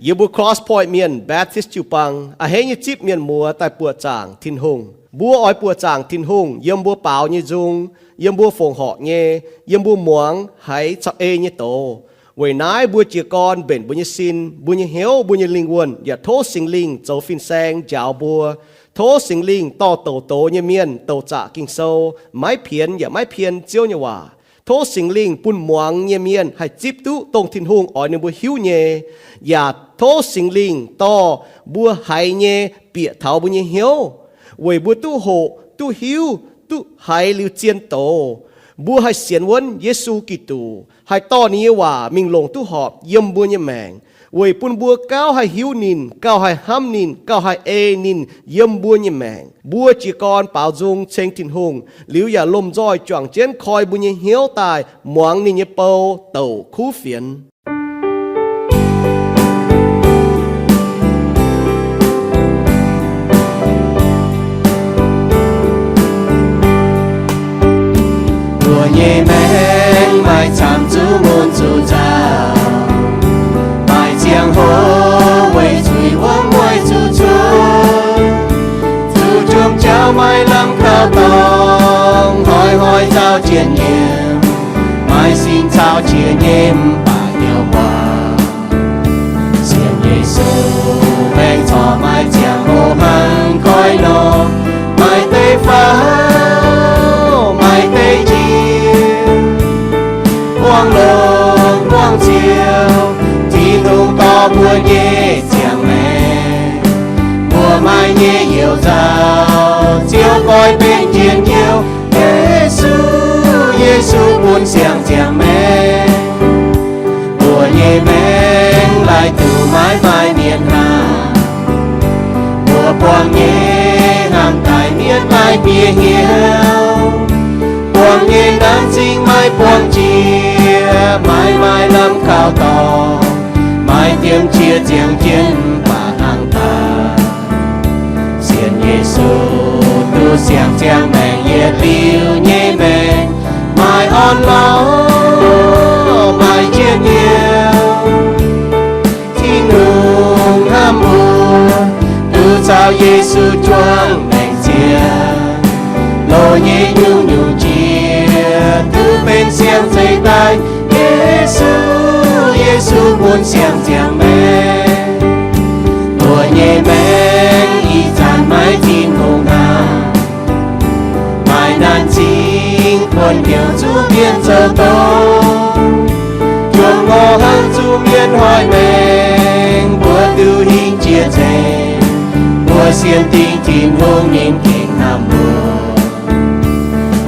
Yie mbuo Cross Point Mienh Baptist jiu-baang a'hneiv nyei zipv mienh muoz daaih buoqc zaangc Tin-Hungh. Mbuo oix buoqc zaangc Tin-Hungh yiem mbuo baaux nyei nzung, yiem mbuo fongc horc nyei, yiem mbuo muangx haiz caux ei nyei doz. Weic naaiv mbuo jiez gorn mbenc mbuo nyei sin, mbuo nyei hnyouv, mbuo nyei lingh wuonh yaac tov Singx Lingh zoux fin-saeng njaaux mbuo. Tov Singx Lingh dorh douc doz nyei mienh douc zaqc Ging-Sou, maiv pienx yaac maiv pien Ziouv nyei waac. Tov Singx Lingh bun muangx nyei mienh haih zipv duqv dongh Tin-Hungh oix ninh mbuo hiuv nyei, yaac tov Singx Lingh dorh mbuo haiz nyei bieqc taux mbuo nyei hnyouv, weic mbuo duqv hoqc, duqv hiuv, duqv haiz liuz zien doz. Mbuo haih sienx wuonv Yesu Giduc, haih dorh ninh nyei waac mingh longc duqv horpc yiem mbuo nyei maengc, weic bun mbuo gauh haih hiuv ninh, gauh haih hnamv ninh, gauh haih ei ninh yiem mbuo nyei maengc. Mbuo jiez gorn baaux nzung ceng Tin-Hungh liuz yaac lomh nzoih juangc jienv koi mbuo nyei hnyouv daaih muangx ninh nyei bou douc kuv fienx. Mbuo nyei maengc maaih camv zuqc mun zuqc nzauh, maaih ziangh hoc weic zuiz wuov mueiz zuqc cuotv, zuqc jomc jauv maaih lamh kaux dorngx, hnoi-hnoi nzauh jiex nyiemc, maaih sin caux jiex nyei mv baac nyauv waac. Sienx Yesu maengc corc maaih ziangh hoc hnangv goiv nor, maaih deix faaux, maaih deix njiec, buangh longx buangh nziouv, Tin-Hungh dorh mbuo nyei ziangh maengc, mbuo maaih nyei youc nzauh, Ziouv goiv benx njien-youh, Yesu, Yesu bun siang-ziangh maengc. Mbuo nyei maengc laaic duqv maiv maaih mienh hnamv. Mbuo buangh nyei hnamv daic mienv maaih bieqc hnyouv. Buangh nyei nanv zingh maaih buangh jiex, maiv maaih lamh kaux dorngx, maaih diemv jiex ziangh jienv mv baac hnangv daaih. Sienx Yesu duqv siang-ziangh maengc, yietc liuz nyei maengc maaih orn-lorqc, maaih njien-youh. Tin-Hungh hnamv mbuo, duqv caux Yesu juangc maengc ziex, loz nyei nyungc-nyungc jiex duqv benx siang-zeiz daaih. Yesu, Yesu bun siang-ziangh maengc. Mbuo nyei maengc ih zanc maiv Tin-Hungh hnamv, maaih nanv zingh buonv heuc zuqc mienh zoux dongh, juangc ngorc hnangv zuqc mienh hoic maengc, mbuo duqv hingh jiex nzengc. Mbuo sienx dingc Tin-Hungh ninh gengh hnamv mbuo.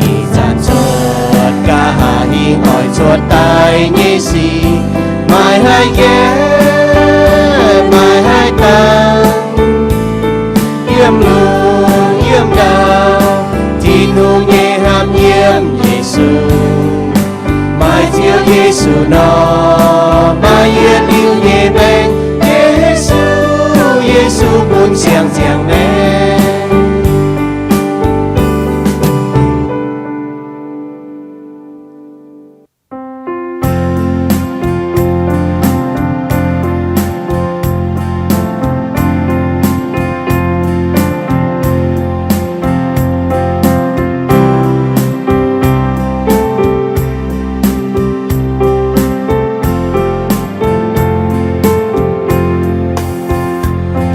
Ih zanc cuotv nqa'haav hingh oix cuotv daaih nyei sic, maaih haaix nqaeqv, maaih haaix dangh, yiem lungh yiem ndau, Tin-Hungh nyei hnamv yiem Yesu. Maaih Ziouv Yesu nor, maaih yietc liuz nyei maengc. Yesu, Yesu bun siang-ziangh maengc.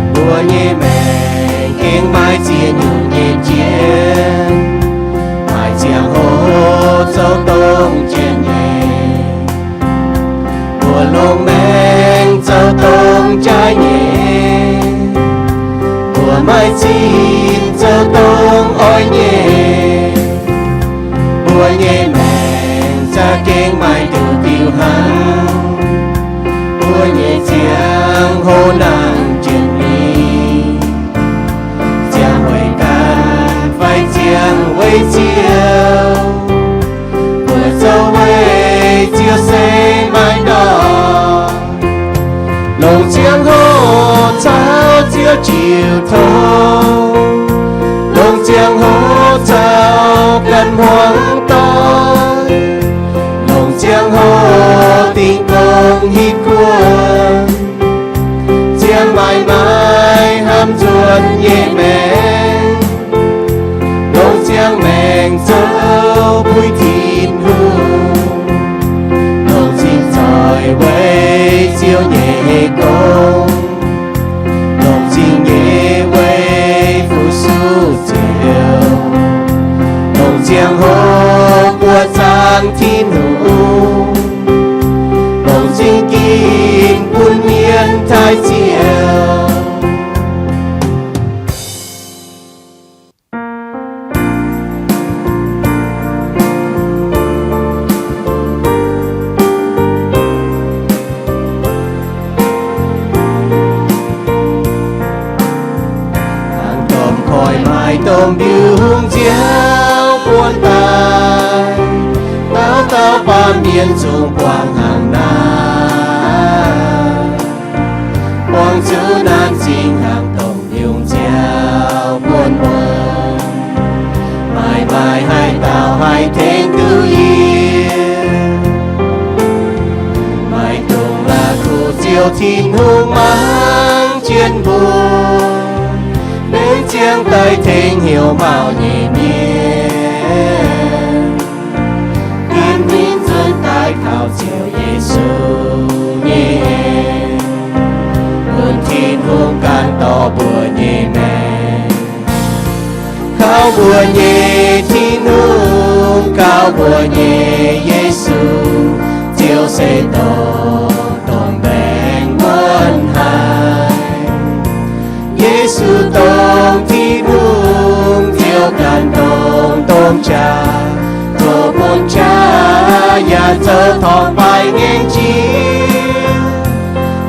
Mbuo nyei maengc gengh maaih ziex nyungc nyei jien, maaih ziangh hoc zoux dongh jien nyei. Mbuo longc maengc zoux dongh jaaix nyei, mbuo maaih zinh zoux dongh oix nyei. Mbuo nyei maengc za'gengh maaih nduqc diuh hnangv. Mbuo nyei ziangh hoc nangc jiex mingh, ziangh weic ganh fai ziangh weic Ziouv, mbuo zoux weic Ziouv se maaih ndortv. Longc ziangh hoc caux Ziouv jiu tong, longc ziangh hoc caux ganh hmuangx doic, longc ziangh hoc dingh gong hitv guoqv, Maaih hnamv nzuonx nyei maengc, longc ziangx maengc zoux puix Tin-Hungh, longc zingh zoih weic Ziouv nyei gong, longc zingh nyei weic fu-sux Ziouv, longc ziangh hoc buoqc zaangc Tin-Hungh, longc zingh ginv bun mienh taaih Ziouv. Aengx domh koiv maaih domh mbiungc Ziouv buonv daaih, dauh dauh baamh mienh zungv buangh hnangv naaiv. Buangh zuqc naanc zingh hnangv domh mbiungc Ziouv buonv mbuo. Maaih maaih haaix dauh haih tengx duqv yie? Maaih dungx la'kuqv Ziouv Tin-Hungh mangc jienv mbuo, benx ziangh daaih tengx hnyouv mauh nyei mienh. Ginv hmien nzuonx daaih kaux Ziouv Yesu nyei en, bun Tin-Hungh gan dorh mbuo nyei maengc. Kaux mbuo nyei Tin-Hungh, kaux mbuo nyei Yesu, Ziouv se dongh, dongh mbaengx wuonv haic. Yesu dongh Tin-Hungh, Ziouv ganh dongh domh qaqv, zoux bun qaqv yaac zoux torngv baaix ngaengc jiex.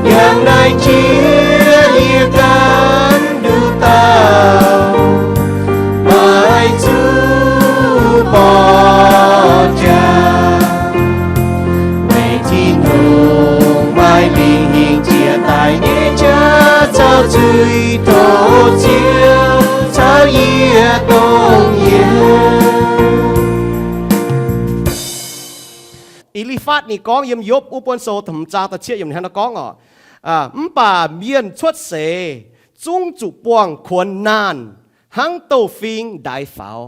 Yangh naaiv jiex yie ganh nduqc dauh, maiv zuqc borqv jaax. Meih Tin-Hungh maaih lingh hingh jiex daaih nyei qaqv caux zuiz tov Ziouv caux yie dongh yiem. E^li^fatv ninh gorngv yiem Yopv wuov buonv sou da'hmz zaang da'cietv yiemc ninh hnangv naaiv gorngv oc. Mv baac mienh cuotv seix zungv zuqc buangh kuonx naanh hnangv douz-fing ndaix faaux.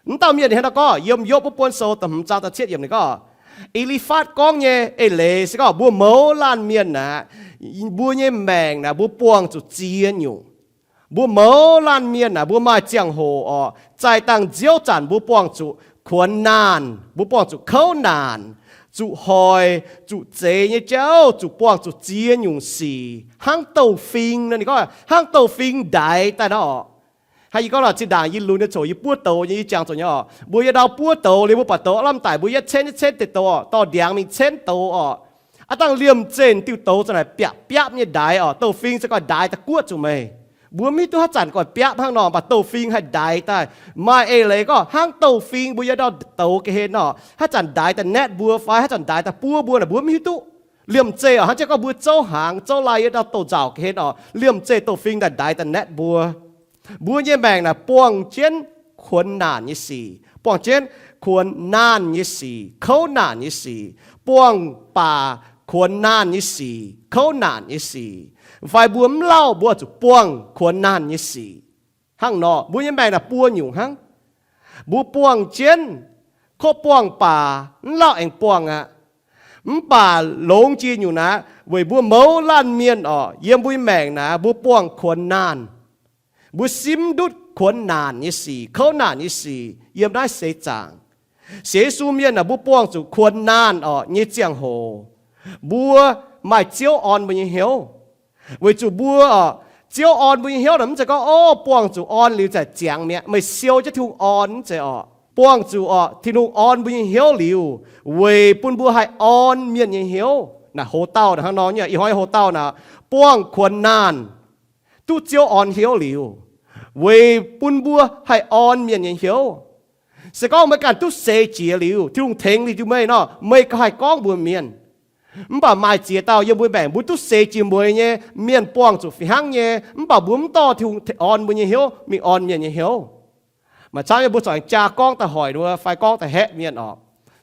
Mv dauh mienh ninh hnangv naaiv gorngv, yiem Yopv wuov buonv sou da'hmz zaang da'cietv yiemc ninh gorngv, E^li^fatv gorngv nyei eix leiz se gorngv mbuo mouz laanh mienh aqv, mbuo nyei maengc naaic mbuo buangh zuqc ziex nyungc. Mbuo mouz laanh mienh naaic mbuo maaih ziangh hoc oc, zaih dangh nziouv zanc mbuo buangh zuqc kuonx naanh, mbuo buangh zuqc kouv naanc, zuqc hoic, zuqc zeix nyei jauv, zuqc buangh zuqc ziex nyungc sic hnangv douz-fing nor. Ninh gorngv hnangv douz-fing ndaix daaih nor oc. Hnangv yie gorngv lorqc, zinh ndaangc yie lunx nyei coc yie buov douz nyei, yie jangx zuqc nyei oc. Mbuo yietc ndau buov douz liuz mbuo buatc douz lamh daic mbuo yietv cenv yietv cenv deix douz oc, dorh ndiangx mingh cenv douz oc. Aav dangh liemh zeih diuh douz za'naaic biapv biapv nyei ndaix oc. Douz-fing se goiv ndaix daaih guoqv zuqc meih. Mbuo mv hiuv duqv haaix zanc goiv biapv hnangv nor, mv baac douz-fing haih ndaix daaih. Maaih eix leiz gorngv hnangv douz-fing mbuo yietc ndau douz ga'hlen nor, haaix zanc ndaix daaih naetv mbuo fai haaix zanc ndaix daaih buov mbuo naaic mbuo mv hiuv duqv. Liemh zeih oc, hnangv jiex gorngv mbuo zouv hnaangx zouv lai yietc ndau douz-nzauc ga'hlen oc, liemh zeih douz-fing daaih ndaix daaih naetv mbuo. Mbuo nyei maengc naaic buangh jienv kuonx naanc nyei sic, buangh jienv kuonx naanc nyei sic, kouv naanc nyei sic, buangh baac kuonx naanc nyei sic, kouv naanc nyei sic, fai mbuo mv lauh mbuo zuqc buangh kuonx naanc nyei sic. Hnangv nor, mbuo nyei maengc naaic buo nyungc hnangv. Mbuo buangh jienv, kov buangh baac mv lauh aengx buangh aqv. Mv baac longx jiex nyungc naaic, weic mbuo mouz laanh mienh oc, yiem mbuo nyei maengc naaic mbuo buangh kuonx naanh. Mbuo simv ndutv kuonx naanc nyei sic, kouv naanc nyei sic yiem naaiv seix zaangc. Sienx Yesu mienh naaic mbuo buangh zuqc kuonx naanh oc nyei ziangh hoc, mbuo maaih Ziouv orn mbuo nyei hnyouv. Weic zuqc mbuo oc, Ziouv orn mbuo nyei hnyouv naaic mv zeiz gorngv, o, buangh zuqc orn liuz za'gengh ziangx mi'aqv. Meih siou jienv Tin-Hungh orn mv zeiz oc. Buangh zuqc oc, Tin-Hungh orn mbuo nyei hnyouv liuz, weic bun mbuo haih orn mienh nyei hnyouv. Naaic hoc-dauh naaic hnangv nor nyei, ih hnoi hoc-dauh naaic buangh kuonx naanh, duqv Ziouv orn hnyouv liuz, weic bun mbuo haih orn mienh nyei hnyouv. Se gorngv meih ganh duqv seix jiex liuz, Tin-Hungh tengx liuz meih nor, meih gauh haih gorngv mbuox mienh. Mv baac maaih ziex dauh yiem mbuo maengc mbuo duqv seix jiex mueiz nyei, mienh buangh zuqc fih hnangv nyei, mv baac mbuo mv dorh Tin-Hungh orn mbuo nyei hnyouv mingh orn mienh nyei hnyouv. Maaih camv nyei mbuo corc jaa gorngv daaih hoic mbuo fai gorngv daaih haeqv mienh oc.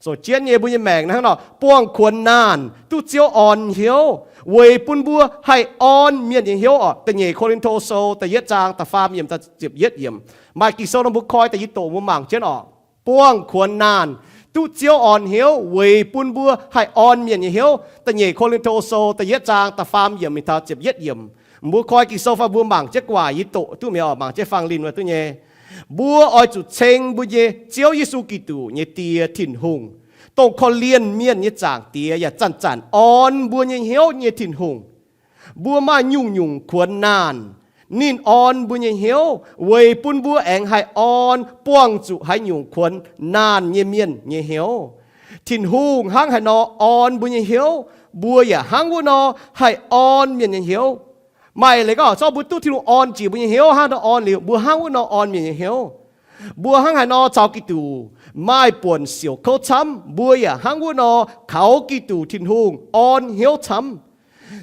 zoux jienv nyei mbuo nyei maengc hnangv nor buangh kuonx naanh duqv Ziouv orn hnyouv, weic bun mbuo haih orn mienh nyei hnyouv oc. Da'nyeic Ko^lin^to Sou da'yietv zaang da'faam yiemc ziepc yietv yiemc. Maaih Ging-Sou nor mbuo koi da'yietv doqc mbuo mangc jienv oc. Buangh kuonx naanh duqv Ziouv orn hnyouv weic bun mbuo haih orn mienh nyei hnyouv. Da'nyeic Ko^lin^to Sou da'yietv zaang da'faam yiemc mingh taux ziepc yietv yiemc. Mbuo koi Ging-Sou fai mbuo mangc jienv gu'nguaaic yie doqc duqv mi'aqv, mangc jienv fangx linh wuov duqv nyei. Mbuo oix zuqc ceng mbuo nyei Ziouv Yesu Giduc nyei Die Tin-Hungh, dongh korv-lienh mienh nyei Zaangc Diex yaac zanc-zanc orn mbuo nyei hnyouv nyei Tin-Hungh. Mbuo maaih nyungc-nyungc kuonx naanh, ninh orn mbuo nyei hnyouv weic bun mbuo aengx haih orn buangh zuqc haaix nyungc kuonx naanh nyei mienh nyei hnyouv. Tin-Hungh hnangv haaix nor orn mbuo nyei hnyouv, mbuo yaac hnangv wuov nor haih orn mienh nyei hnyouv. Maaih leiz gorngv zorqv mbuo duqv Tin-Hungh orn jiex mbuo nyei hnyouv hnangv nor orn liuz, mbuo hnangv wuov nor orn mienh nyei hnyouv. Mbuo hnangv haaix nor caux Giduc maaih buonc siouc kouv camv, mbuo yaac hnangv wuov nor kaux Giduc Tin-Hungh orn hnyouv camv.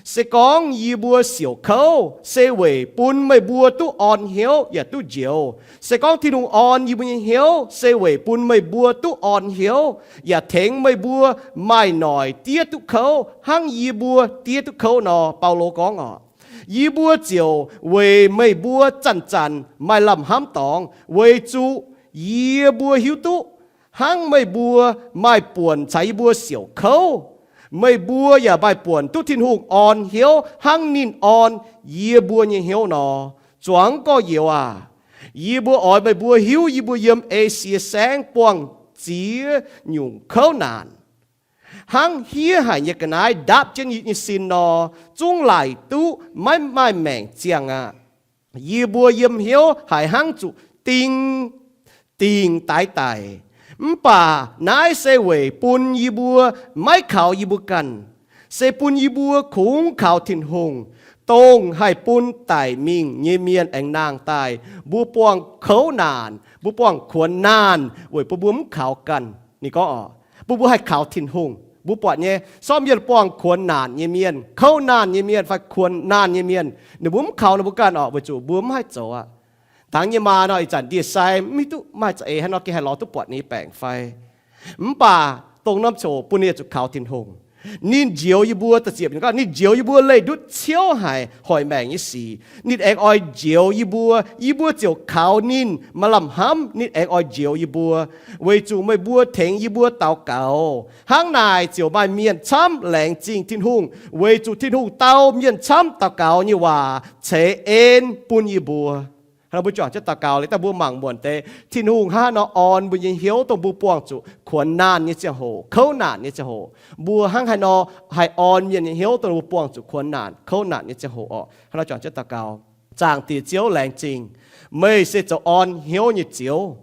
Se gorngv yie mbuo siouc kouv se weic bun meih mbuo duqv orn hnyouv yaac duqv njoux. Se gorngv Tin-Hungh orn yie mbuo nyei hnyouv se weic bun meih mbuo duqv orn hnyouv yaac tengx meih mbuo maaih noic diev duqv kouv hnangv yie mbuo diev duqv kouv nor, Baulo gorngv oc. Yie mbuo ziouc weic meih mbuo zanc-zanc maaih lamh hnamv dorngx, weic zuqc yie mbuo hiuv duqv hnangv meih mbuo maaih buonc caux yie mbuo siouc kouv, meih mbuo yaac maaih buonc duqv Tin-Hungh orn hnyouv hnangv ninh orn yie mbuo nyei hnyouv nor. Zuangx gorx-youz aac, yie mbuo oix meih mbuo hiuv yie mbuo yiem Esie Saengv buangh ziex nyungc kouv naanc, hnangv hiev haic nyei ga'naaiv ndaapv jienv yie nyei sin nor, zungv laaic duqv maiv maaih maengc ziangh aqv. Yie mbuo yiem hnyouv haiz hnangv zuqc ding dingc daix daic. Mv baac naaiv se weic bun yie mbuo maiv kaux yie mbuo ganh, se bun yie mbuo kungx kaux Tin-Hungh, dongh haih bun daic mingh nyei mienh aengx nangh daaih. Mbuo buangh kouv naanc, mbuo buangh kuonx naanh weic bun mbuo mv kaux ganh. Ninh gorngv oc, bun mbuo haih kaux Tin-Hungh. Mbuo buatc nyei, sortv mienh buangh kuonx naanc nyei mienh, kouv naanh nyei mienh fai kuonx naanh nyei mienh, ninh mbuo mv kaux ninh mbuo ganh oc, weic zuqc mbuo mv haih zoux aqv. Dangx nyei maa nor, ih zanc ndie-sai mv hiuv duqv maaih za'eix haaix nor gengh haih lorz duqv buatc ninh nyei baengc fai. Mv baac dongh norm ziouc bun ninh zuqc kaux Tin-Hungh. Ninh njoux yie mbuo, da'ziepc yiemc gorngv, ninh njoux yie mbuo leih ndutv ciouv haic hoic maengc nyei sic. Ninh aengx oix njoux yie mbuo, yie mbuo ziouc kaux ninh maaih lamh hnamv, ninh aengx oix njoux yie mbuo. Weic zuqc meih mbuo tengx yie mbuo daux gaux, hnangv naaic ziouc maaih mienh camv laengz zingh Tin-Hungh, weic zuqc Tin-Hungh dau mienh camv daux gaux nyei waac ceix en bun yie mbuo. Hnangv nor mbuo juangc jienv daux gaux liuz daaih mbuo mangc muonc deix Tin-Hungh hnangv haaix nor orn mbuo nyei hnyouv dongh mbuo buangh zuqc kuonx naanh nyei ziangh hoc, kouv naanc nyei ziangh hoc. Mbuo hnangv haaix nor haih orn mienh nyei hnyouv dongh mbuo buangh zuqc kuonx naanc, kouv naanc nyei ziangh hoc oc. Hnangv nor juangc jienv daux gaux. Zaangc Diex Ziouv, laengz zingh meih se zoux orn hnyouv nyei Ziouv.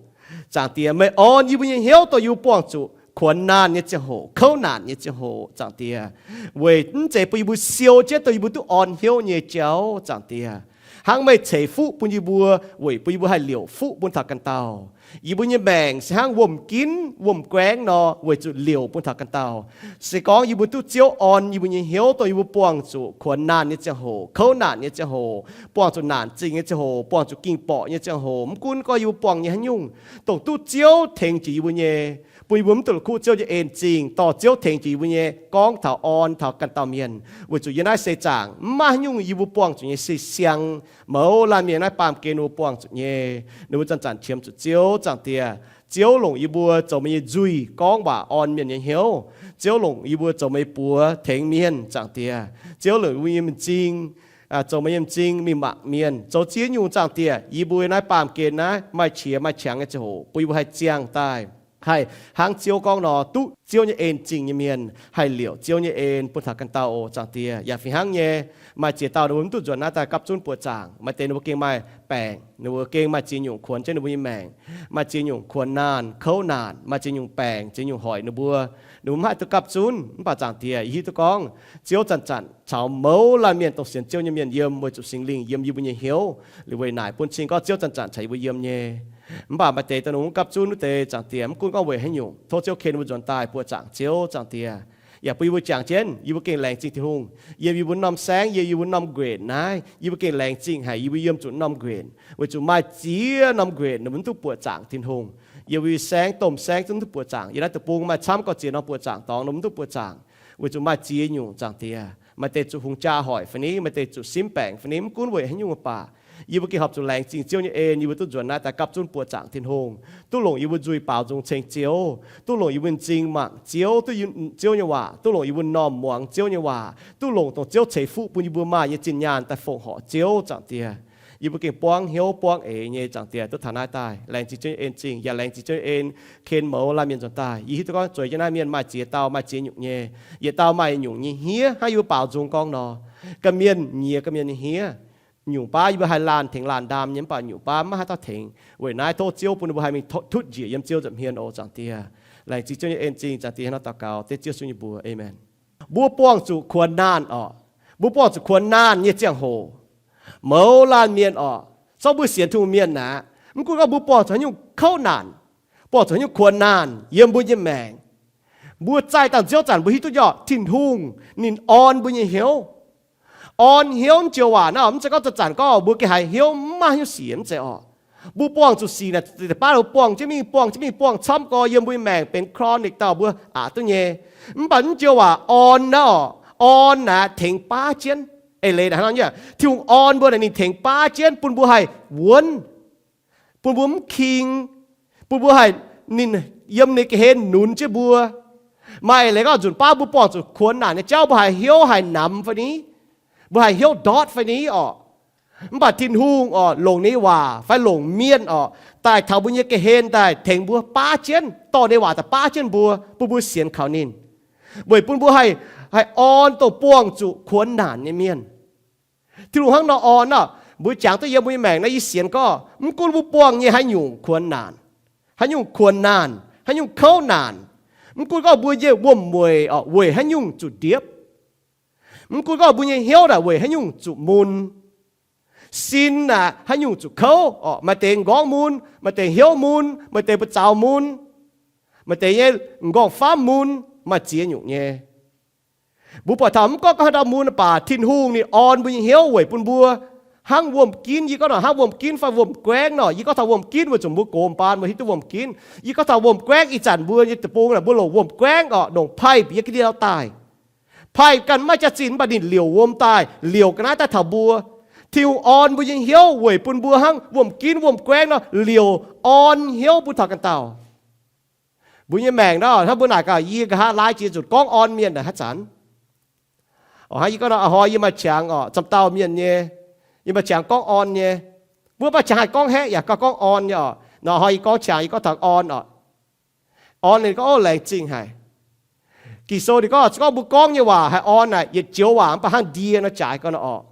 Zaangc Diex, meih orn yie mbuo nyei hnyouv dongh yie mbuo buangh zuqc kuonx naanh nyei ziangh hoc, kouv naanc nyei ziangh hoc. Zaangc Diex, weic mv zeiz bun yie mbuo siou jienv dongh yie mbuo duqv orn hnyouv nyei jauv. Zaangc Diex, hnangv meih ceix fuqv bun yie mbuo weic bun yie mbuo haih liouc fuqv bun taux ganh dauh. Yie mbuo nyei maengc se hnangv wuom-ginv wuom-guaengv nor, weic zuqc liouc bun taux ganh dauh. Se gorngv yie mbuo duqv Ziouv orn yie mbuo nyei hnyouv dongh yie mbuo buangh zuqc kuonx naanh nyei ziangh hoc, kouv naanc nyei ziangh hoc, buangh zuqc naanc zingh nyei ziangh hoc, buangh zuqc ging borqc nyei ziangh hoc, mv gunv gorngv yie mbuo buangh nyei haaix nyungc, dongh duqv Ziouv tengx jiex yie mbuo nyei, bun yie mbuo mv duqv la'kuqv Ziouv nyei en zingh, dorh Ziouv tengx jiex yie mbuo nyei gorngv taux orn taux ganh dauh mienh. Weic zuqc yiem naaiv seix zaangc mv maaih haaix nyungc yie mbuo buangh zuqc nyei, se siang mouz laanh mienh naaiv baamh gen ninh mbuo buangh zuqc nyei. Ninh mbuo zanc-zanc qiemx zuqc Ziouv. Zaangc Diex, Ziouv longc yie mbuo zoux meih nyei nzuih gorngv waac orn mienh nyei hnyouv. Ziouv longc yie mbuo zoux meih nyei buoz tengx mienh. Zaangc Diex, Ziouv longc yie mbuo nyei m'zing zoux meih nyei m'zing mingh mangc mienh, zoux ziex nyungc. Zaangc Diex, yie mbuo naaiv baamh gen naaiv maaih qiex maaih qangx nyei ziangh hoc bun yie mbuo haih ziangh daaih, haih hnangv Ziouv gorngv nor, duqv Ziouv nyei en zingh nyei mienh, haih liouc Ziouv nyei en bun taux ganh dauh oc. Zaangc Diex, yaac fih hnangv nyei, maaih ziex dauh ninh mbuo mv duqv nzuonx naaiv daaih gapv zunv buoqc zaangc. Maaih deix ninh mbuo gengh maaih baengc, ninh mbuo gengh maaih ziex nyungc kuonx jienv ninh mbuo nyei maengc. Maaih ziex nyungc kuonx naanh, kouv naanc, maaih ziex nyungc baengc, ziex nyungc hoic ninh mbuo. Ninh mbuo mv haih duqv gapv zunv. Mv baac Zaangc Diex, yie hiuv duqv gorngv Ziouv zanc-zanc caux mouz laanh mienh dongh sienx Ziouv nyei mienh yiem, weic zuqc Singx Lingh yiem yie mbuo nyei hnyouv. Liuz weic naaic bun cing gorngv Ziouv zanc-zanc caux yie mbuo yiem nyei. Mv baac maaih deix dongh ninh mbuo mv gapv zunv wuov deix, Zaangc Diex, mv gunv gorngv weic haaix nyungc, tov Ziouv ken mbuo nzuonx daaih buoqc zaangc Ziouv. Zaangc Diex, yaac bun yie mbuo jangx jienv, yie mbuo gengh laengz zingh Tin-Hungh, yiem yie mbuo norm saengv, yiem yie mbuo norm nquenc naaiv, yie mbuo gengh laengz zingh haic yie mbuo yiem zuqc norm nquenc, weic zuqc maaih ziex norm nquenc ninh mbuo mv duqv buoqc zaangc Tin-Hungh. Yie mbuo saengv domh saengv zungv mv duqv buoqc zaangc. Yiem naaiv deic-bung maaih camv gorngv ziex norm buoqc zaangc dorngx nor mv duqv buoqc zaangc, weic zuqc maaih ziex nyungc zaangc diex. Maaih deix zuqc hungh jaa hoic fai ni, maaih deix zuqc simv baengc fai ni, mv gunv weic haaix nyungc mv baac, yie mbuo gengh horpc zuqc laengz zingh Ziouv nyei en, yie mbuo duqv nzuonx naaiv daaih gapv zunv buoqc zaangc Tin-Hungh, duqv longc yie mbuo nzuih baaux nzung ceng Ziouv, duqv longc yie mbuo m'zing mangc Ziouv, duqv Ziouv nyei waac, duqv longc yie mbuo m'normh muangx Ziouv nyei waac, duqv longc dongh Ziouv ceix fuqv bun yie mbuo maaih nyei zinh nyaanh daaih fongc horc Ziouv, zaangc diex. Yie mbuo gengh buangv hnyouv buangv eix nyei, zaangc diex, duqv taux naaiv daaih. Laengz zingh Ziouv nyei en-zingh yaac laengz zingh Ziouv nyei en ken mouz laanh mienh nzuonx daaih. Yie hiuv duqv gorngv zueiz jienv naaiv mienh maaih ziex dauh, maaih ziex nyungc nyei. Yietc dauh maaih nyungc nyei hniev, hnangv yie mbuo baaux nzung gorngv nor, ganh mienh nyiex ganh mienh nyei hniev. Nyungc baav yie mbuo haih laanh tengx laanh ndaam nyei, mv baac nyungc baav maiv haaix dauh tengx. Weic naaiv tov Ziouv bun ninh mbuo haih mingh tutv njiec yiem Ziouv nza'hmien oc, zaangc diex. Laengz zingh Ziouv nyei en-zingh, zaangc diex, hnangv naaiv daux gaux dengv Ziouv Yesu nyei mbuox. Aamen. Mbuo buangh zuqc kuonx naanh oc. Mbuo buangh zuqc kuonx naanh nyei ziangh hoc, mouz laanh mienh oc, zorqv mbuo sienx Tin-Hungh mienh aqv, mv gunv gorngv mbuo buangh zuqc haaix nyungc kouv naanc, buangh zuqc haaix nyungc kuonx naanh yiem mbuo nyei maengc, mbuo zaih dangh Ziouv zanc mbuo hiuv duqv nyei oc, Tin-Hungh ninh orn mbuo nyei hnyouv. Orn hnyouv mv joux waac naaiv mv zeiz gorngv zanc-zanc gorngv mbuo gengh haiz hnyouv mv maaih haaix nyungc sic, mv zeiz oc. Mbuo buangh zuqc sic naaic, baav mbuo buangh jienv mingh, buangh jienv mingh, buangh camv gorx yiem mbuo nyei maengc benx chronic dauh mbuo aqc duqv nyei. Mv baac mv joux waac orn naaiv oc, orn naaic tengx baav jienv. Eix leiz naaic hnangv nor, Tin-Hungh orn mbuo naaic ninh tengx baav jienv bun mbuo haih wuonv, bun mbuo mv king, bun mbuo haih, ninh yiem ninh ga'hlen nunz jienv mbuo. Maaih eix leiz gorngv nzunc baav mbuo buangh zuqc kuonx naanc nyei jauv, mbuo haih hnyouv haih namx fai ni, mbuo haih hnyouv ndortv fai ni oc. Mv baac Tin-Hungh oc, longc ninh waac fai longc mienh oc, daaih taux mbuo nyei ga'hlen daaih tengx mbuo baav jienv, dorh ninh waac daaih baav jienv mbuo, bun mbuo sienx kaux ninh, weic bun mbuo haih, haih orn dongh buangh zuqc kuonx naanc nyei mienh. Tin-Hungh hnangv nor orn nor, mbuo jangx duqv yiem mbuo nyei maengc naaiv, yie sienx gorngv mv gunv mbuo buangh nyei haaix nyungc kuonx naanc, haaix nyungc kuonx naanc, haaix nyungc kouv naanc, mv gunv gorngv mbuo nyei wuom-mueic oc weic haaix nyungc zuqc ndiepv, mv gunv gorngv mbuo nyei hnyouv naaic weic haaix nyungc zuqc mun, sin naaic haaix nyungc zuqc kouv oc, maaih deix m'nqorngv mun, maaih deix hnyouv mun, maaih deix buoz-zaux mun, maaih deix nyei m'nqorngv-famv mun, maaih ziex nyungc nyei. Mbuo buatc taux mv gorngv gorngv haaix dauh mun baac Tin-Hungh ninh orn mbuo nyei hnyouv weic bun mbuo hnangv wuom-ginv. Yie gorngv nor hnangv wuom-ginv fai wuom-guaengv nor, yie gorngv taux wuom-ginv weic zuqc mbuo gox mbaanh mbuo hiuv duqv wuom-ginv. Yie gorngv taux wuom-guaengv, ih zanc mbuo nyei deic-bung naaic mbuo longc wuom-guaengv oc, longc pipe yiem ga'ndiev daaih. Pipe ganh maiv jaax-zinh mv baac ninh liouc wuom daaih, liouc ga'naaiv daaih taux mbuo. Tin-Hungh orn mbuo nyei hnyouv weic bun mbuo hnangv wuom-ginv wuom-guaengv nor liouc orn hnyouv bun taux ganh dauh. Mbuo nyei maengc nor, hnangv mbuo naaic gaax, yie nqa'haav laai jiex zuqc gorngv orn mienh naaic haaix zanc. Oc, hnangv yie gorngv nor, a'hnoi yie maaih qangx oc, camv dauh mienh nyei, yie maaih qangx gorngv orn nyei. Mbuo maaih qangx haih gorngv haeqv yaac gauh gorngv orn nyei oc. Nor a'hnoi yie gorngv qangx, yie gorngv taux orn oc. Orn ninh gorngv, ov, laengz zingh haic. Ging-Sou ninh gorngv, se gorngv mbuo gorngv nyei waac haih orn naaic, yietc joux waac mv baac hnangv ndie nor jaaix gorn nor oc.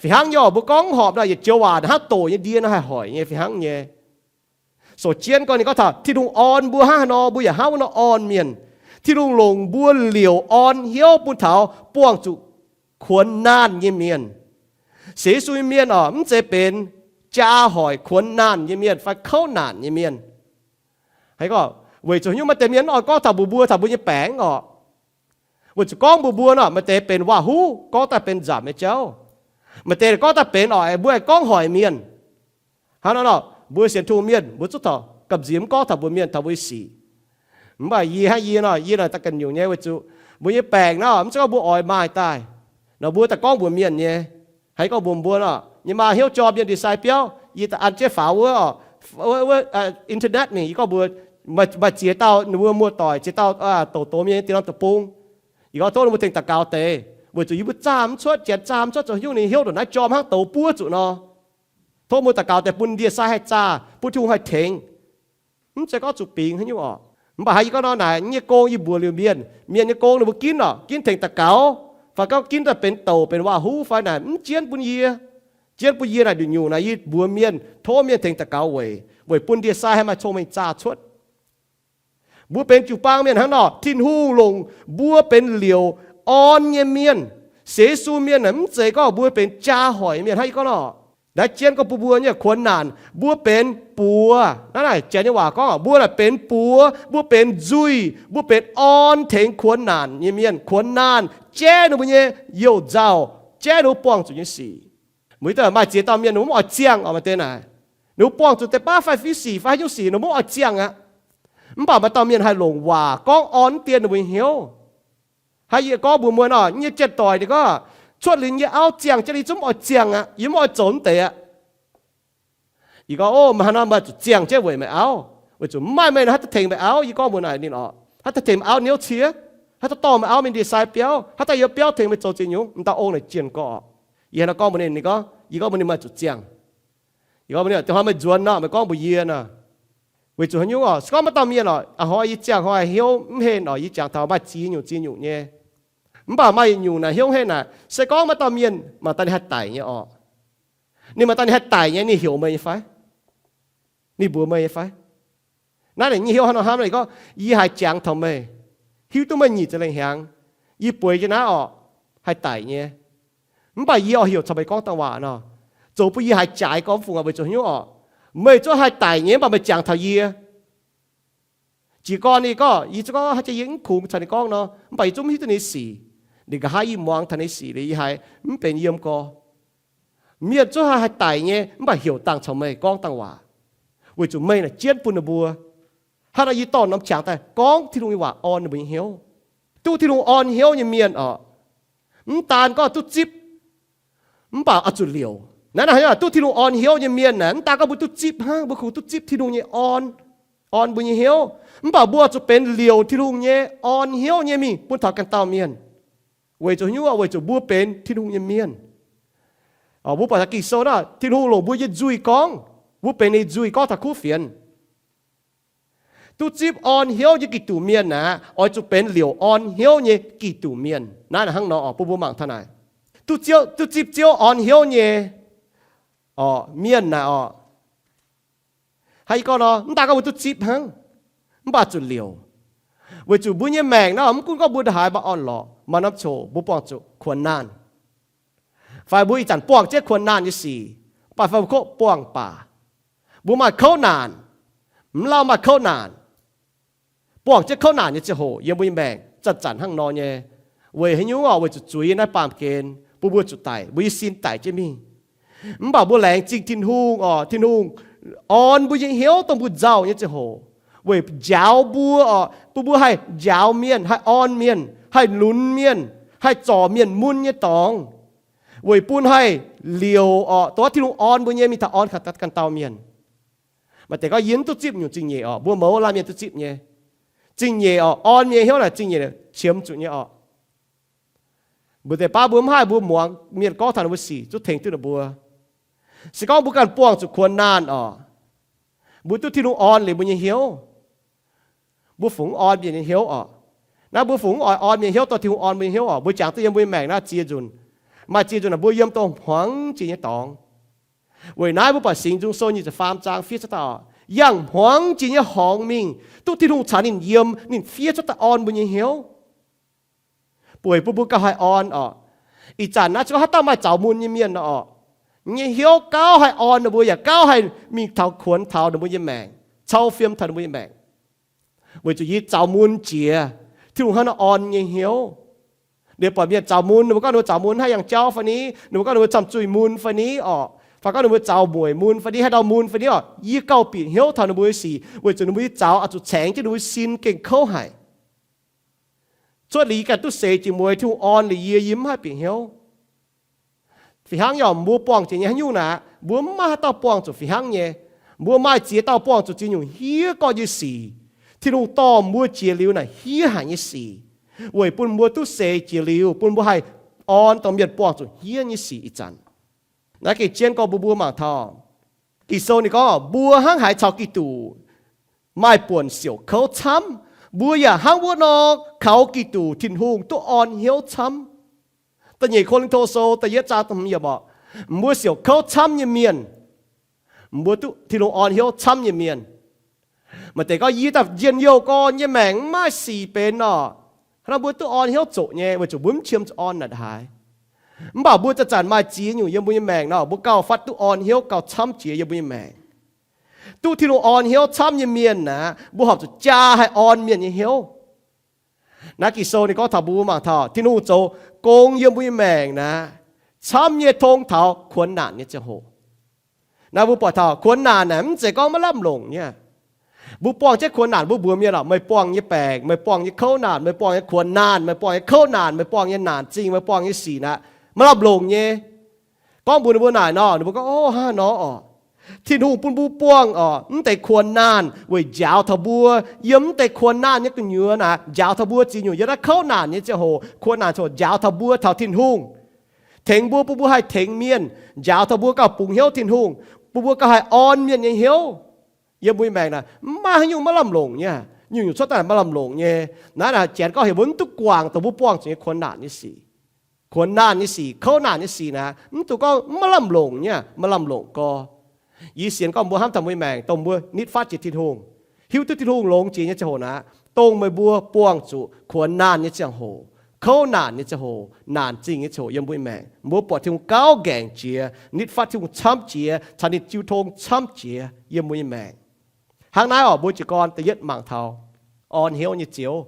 Fih hnangv nyei oc, mbuo gorngv horpc nor, yietc joux waac hnangv doc nyei ndie nor haih hoic nyei, fih hnangv nyei. Sou jienv gorngv ninh gorngv taux Tin-Hungh orn mbuo hnangv haaix nor, mbuo yaac hnangv wuov nor orn mienh. Tin-Hungh longc mbuo liouc orn hnyouv bun taux buangh zuqc kuonx naanh nyei mienh. Sienx Yesu nyei mienh oc, mv zeiz benx jaa hoic kuonx naanh nyei mienh fai kouv naanc nyei mienh. Haiz gorngv, weic zuqc nyungc maaih deix mienh oix gorngv taux mbuox mbuo taux mbuo nyei baengc oc. Weic zuqc gorngv mbuox mbuo nor, maaih deix benx waac-huv, gorngv daaih benx nzamc nyei jauv. Maaih deix gorngv daaih benx oc, mbuo aengx gorngv hoic mienh. Hnangv nor nor, mbuo sienx Tin-Hungh mienh mbuo zungv taux gamh nziex mv gorngv taux mbuox mienh taux mbuo nyei sic. Mv baac yie hnangv yie nor, yie naaic daaih ganh nyungc nyei weic zuqc mbuo nyei baengc nor, mv zeiz gorngv mbuo oix maaih daaih nor mbuo daaih gorngv mbuox mienh nyei. Haiz gorngv mbuox mbuo nor, nyei maa hnyouv jorm yiem ndie-sai biauv, yie daaih an jienv faaux wuov, wuov, wuov, internet mingh, yie gorngv mbuox, maaih ziex dauh ninh mbuo muoz-doic, ziex dauh douz-douz mienh nyei diex norm deic-bung. Yie gorngv tov ninh mbuo tengx daux gaux deix, weic zuqc yie mbuo zaah mv cuotv, janx zaah mv cuotv, zoux haaix nyungc ninh hnyouv ndongc naaiv jorm hnangv douz buov zuqc nor. Tov mbuo daux gaux deix bun ndie-sai haih zaah, bun Tin-Hungh haih tengx. Mv zeiz gorngv zuqc bingx haaix nyungc oc. Mv baac haiz yie gorngv nor naaic, nyei gong yie mbuox liuz mienh, mienh nyei gong ninh mbuo ginv oc, ginv tengx daux gaux, fai gorngv ginv daaih benx douc benx waac-huv fai naaic, mv jienv bun yie. Jienv bun yie naaic nyungc-nyungc naaic yie mbuox mienh, tov mienh tengx daux gaux weic, weic bun ndie-sai haih maaih cong-mengh zaah cuotv. Mbuo benx jiu-baang mienh hnangv nor, Tin-Hungh longc mbuo benx liouc orn nyei mienh. Sienx Yesu mienh naaic mv zeiz gorngv mbuo benx jaa hoic mienh hnangv yie gorngv nor. Naaiv jienv gorngv bun mbuo nyei kuonx naanc, mbuo benx buoz. Naaiv naaic janx nyei waac gorngv, mbuo naaic benx buoz, mbuo benx nzuih, mbuo benx orn tengx kuonx naanc nyei mienh. Kuonx naanc jaiv ninh mbuo nyei youh nzauh, jaiv ninh mbuo buangh zuqc nyei sic. Mbuo hiuv duqv maaih ziex dauh mienh ninh mbuo mv oix ziangh oc, maaih deix naaic. Ninh mbuo buangh zuqc deix baav fai fiuv sic fai haaix nyungc sic ninh mbuo mv oix ziangh aqv. Mv baac maaih dauh mienh haih longc waac gorngv orn mv dien ninh mbuo nyei hnyouv. Haiz yie gorngv mbuox meih nor, yie nyei jien-doic ninh gorngv, cuotv liuz nyei auv ziangh jienv, yie zungv mv oix ziangh aqv, yie mv oix zoux mv deix aqv. Yie gorngv, Ov, meih hnangv nor meih zuqc ziangh jienv weic meih auv, weic zuqc mv maaih meih nor haaix dauh tengx meih auv. Yie gorngv mbuox naaic ninh oc, haaix dauh tengx meih auv niouv cie, haaix dauh dorh meih auv mingh ndie-sai biauv, haaix dauh yiem biauv tengx meih zoux ziex nyungc, m'dauh ong naaic jienh gorx oc. Yie hnangv nor gorngv mbuox ninh, ninh gorngv, yie gorngv mbuox ninh meih zuqc ziangh. Yie gorngv mbuox ninh, da'faanh meih nzuonx nor meih gorngv mbuox yie nor. Weic zuqc haaix nyungc oc, se gorngv maaih dauh mienh oc, a'hnoi yie ziangh hnoi hnyouv mv henv oc, yie jangx taux maaih ziex nyungc ziex nyungc nyei. Mv baac maaih yietc nyungc naaic hnyouv henv naaic, se gorngv maaih dauh mienh mangc daaih ninh haih daic nyei oc. Ninh mangc daaih ninh haih daic nyei, ninh heuc meih nyei fai? Ninh mbuox meih nyei fai? Naaiv ninh nyei hnyouv hnangv nor hnamv, ninh gorngv, yie haiz jangx taux meih, hiuv duqv meih nyic ziepc lengh hnyangx, yie bueix jienv naaiv oc, haih daic nyei. Mv baac yie oix heuc caux meih gorngv dangh waac nor, zoux bun yie haiz jaaix gormx fungc aqv. Weic zuqc haaix nyungc oc, meih zungv haih daic nyei mv baac meih jangx taux yie. Jiez gorn ninh gorngv, yie zungv gorngv haaix jiex yie mv kungx caux ninh gorngv nor, mv baac yie zungv mv hiuv duqv ninh nyei sic. Ninh nqa'haav yie muangx taux ninh nyei sic liuz yie haiz mv benx yiem gorx. Mienh zungv haih daic nyei mv baac heuc dangh caux meih gorngv dangh waac, weic zuqc meih naaic jienv bun ninh mbuo. Hnangv nor yie dorh norm qangx daaih gorngv Tin-Hungh nyei waac orn ninh mbuo nyei hnyouv. Duqv Tin-Hungh orn hnyouv nyei mienh oc, mv daan gorngv duqv zipv, mv baac oix zuqc liouc. Naaiv, naaiv duqv Tin-Hungh orn hnyouv nyei mienh naaic, mv daan gorngv mbuo duqv zipv hnangv, mbuo kungx duqv zipv Tin-Hungh nyei orn, orn mbuo nyei hnyouv, mv baac mbuo oix zuqc benx liouc Tin-Hungh nyei orn hnyouv nyei mingh bun taux ganh dauh mienh. Weic zuqc haaix nyungc? Weic zuqc mbuo benx Tin-Hungh nyei mienh. Mbuo buatc taux Ging-Sou naaic, Tin-Hungh longc mbuo nyei nzuih gorngv, mbuo benx ninh nzuih gorngv taux kuv fienx. Duqv zipv orn hnyouv nyei Giduc mienh naaic, oix zuqc benx liouc orn hnyouv nyei Giduc mienh. Naaiv hnangv nor oc, bun mbuo mangc taux naaic. Duqv zipv Ziouv orn hnyouv nyei mienh naaic oc, haaix gorngv nor, mv daan gorngv mbuo duqv zipv hnangv, mv baac zuqc liouc. Weic zuqc mbuo nyei maengc naaiv, mv gunv gorngv mbuo ndongc haaix maaih orn-lorqc, maaih norm ziangh hoc mbuo buangh zuqc kuonx naanh, fai mbuo ih zanc buangh jienv kuonx naanh nyei sic, mv baac fai mbuo kov buangh baac, mbuo maaih kouv naanc, mv lauh maaih kouv naanc, buangh jienv kouv naanc nyei ziangh hoc yiem mbuo nyei maengc zanc-zanc hnangv nor nyei. Weic haaix nyungc oc? Weic zuqc zuiz yiem naaiv baamh gen bun mbuo zuqc daic, mbuo nyei sin daic jienv mingh. Mv baac mbuo laengz zingh Tin-Hungh oc, Tin-Hungh orn mbuo nyei hnyouv dongh mbuo nzauh nyei ziangh hoc, weic njaaux mbuo oc, bun mbuo haih njaaux mienh, haih orn mienh, haih lunx mienh, haih zorc mienh mun nyei dorngx, weic bun haih liouc oc, dongh Tin-Hungh orn mbuo nyei mingh taux orn ganh dauh mienh. Maaih deix gorngv yie mv duqv zipv nyungc zingh nyeic oc, mbuo mouz laanh mienh duqv zipv nyei. Zingh nyeic oc, orn mienh hnyouv naaic zingh nyeic qiemx zuqc nyei oc. Mbuo deix baav mbuo mv haih, mbuo muangx mienh gorngv taux ninh mbuo sic zungv tengx duqv ninh mbuo. Se gorngv mbuo ganh buangh zuqc kuonx naanh oc, mbuo duqv Tin-Hungh orn liuz mbuo nyei hnyouv, mbuo fungc mv orn mienh nyei hnyouv oc. Naaiv mbuo fungc mv oix orn mienh hnyouv dongh Tin-Hungh orn mbuo nyei hnyouv oc. Mbuo jangx duqv yiem mbuo nyei maengc naaiv ziex nzunc, maaih ziex nzunc naaic mbuo yiem dongh hmuangx jiex nyei dorngx. Weic naaiv mbuo buatc Singx Nzung Sou nyic ziepc faam zaang fiev cuotv daaih oc, yangh hmuangx jiex nyei horngz mingh, duqv Tin-Hungh caux ninh yiem, ninh fiev cuotv daaih orn mbuo nyei hnyouv, bueix bun mbuo gauh haih orn oc. Ih zanc naaiv se gorngv haaix dauh maaih zaux mun nyei mienh nor oc, nyei hnyouv gauh haih orn ninh mbuo, yaac gauh haih mingh taux kuonx taux ninh mbuo nyei maengc, cau fiem taux ninh mbuo nyei maengc. Weic zuqc yie zaux mun jiex, Tin-Hungh hnangv nor orn nyei hnyouv. Liuz buatc mienh zaux mun, ninh mbuo gorngv ninh mbuo zaux mun haaix yangh jauv fai ni, ninh mbuo gorngv ninh mbuo camh zuih mun fai ni oc, fai gorngv ninh mbuo zaux mueic mun fai ni, haaix ndau mun fai ni oc, yie gauh bieqc hnyouv taux ninh mbuo nyei sic, weic zuqc ninh mbuo nyei zaux oix zuqc caengx jienv ninh mbuo nyei sin gengh kouv haic. Cuotv liuz yie ganh duqv seix jiex mueiz, Tin-Hungh orn liuz yie, yie mv haih bieqc hnyouv. Fih hnangv yaac mbuo buangh jiex nyei haaix nyungc naaic, mbuo mv maaih haaix dauh buangh zuqc fih hnangv nyei. Mbuo maaih ziex dauh buangh zuqc ziex nyungc hniev gorx nyei sic. Tin-Hungh dorh mbuo jiex liuz naaic hniev haic nyei sic, weic bun mbuo duqv seix jiex liuz, bun mbuo haih orn dongh mienh buangh zuqc hniev nyei sic ih zanc. Naaiv gengh jienv gorngv bun mbuo mangc taux, Ging-Sou ninh gorngv, mbuo hnangv haaix caux Giduc maaih buonc siouc kouv camv, mbuo yaac hnangv wuov nor kaux Giduc Tin-Hungh duqv orn hnyouv camv. Da'nyeic Ko^lin^to Sou da'yietv zaang da'hmz yiemc oc, mbuo siouc kouv camv nyei mienh, mbuo duqv Tin-Hungh orn hnyouv camv nyei mienh. Maaih deix gorngv, yie daaih njien-youh gorn nyei maengc mv maaih sic benx oc. Hnangv nor mbuo duqv orn hnyouv zoqc nyei, weic zuqc mbuo mv qiemx zuqc orn naaic haaix. Mv baac mbuo zanc-zanc maaih ziex nyungc yiem mbuo nyei maengc nor, mbuo gauh fatv duqv orn hnyouv gauh camv jiex yiem mbuo nyei maengc. Duqv Tin-Hungh orn hnyouv camv nyei mienh aeqv, mbuo horpc zuqc jaa haih orn mienh nyei hnyouv. Naaiv Ging-Sou ninh gorngv taux mbuo mangc taux Tin-Hungh zoux gong yiem mbuo nyei maengc naaic, camv nyei tong taux kuonx naanc nyei ziangh hoc. Naaiv mbuo buatc taux kuonx naanc naaic mv zeiz gorngv maiv lamh longc nyei. Mbuo buangh jienv kuonx naanc, mbuo mbuox mienh oc, meih buangh nyei baengc, meih buangh nyei kouv naanc, meih buangh nyei kuonx naanc, meih buangh nyei kouv naanc, meih buangh nyei naanc zingh, meih buangh nyei sic naaic, maiv lamh longc nyei. Gorngv mbuox ninh mbuo naaic nor, ninh mbuo gorngv, Ov, hnangv nor oc. Tin-Hungh bun mbuo buangh oc, mv deix kuonx naanc weic njaaux taux mbuo yiem mv deix kuonx naanc nyei gu'nyuoz naaic, njaaux taux mbuo ziex nyungc yiem naaiv kouv naanc nyei ziangh hoc, kuonx naanc ziangh hoc njaaux taux mbuo taux Tin-Hungh, tengx mbuo, bun mbuo haih tengx mienh, njaaux taux mbuo gauh bungx hnyouv Tin-Hungh, bun mbuo gauh haih orn mienh nyei hnyouv. Yiem mbuo nyei maengc naaic maiv maaih haaix nyungc maiv lamh longc nyei, nyungc-nyungc cuotv daaih maiv lamh longc nyei. Naaiv naaic janx gorngv heuc mbuo mv duqv guangc dongh mbuo buangh zuqc nyei kuonx naanc nyei sic. Kuonx naanc nyei sic, kouv naanc nyei sic naaic, mv duqv gorngv maiv lamh longc nyei, maiv lamh longc gorx. Yie sienx gorngv mbuo hnamv taux mbuo nyei maengc dongh mbuo nitv fatv jiex Tin-Hungh, hiuv duqv Tin-Hungh longx jiex nyei ziangh hoc naaic, dongh meih mbuo buangh zuqc kuonx naanc nyei ziangh hoc, kouv naanc nyei ziangh hoc, naanc zingh nyei ziangh hoc yiem mbuo nyei maengc, mbuo buatc Tin-Hungh gauh nqaengc jiex, nitv fatv Tin-Hungh camv jiex, caux ninh jiu tong camv jiex yiem mbuo nyei maengc. Hnangv naaiv oc, mbuo jiez gorn da'yietv mangc taux orn hnyouv nyei Ziouv.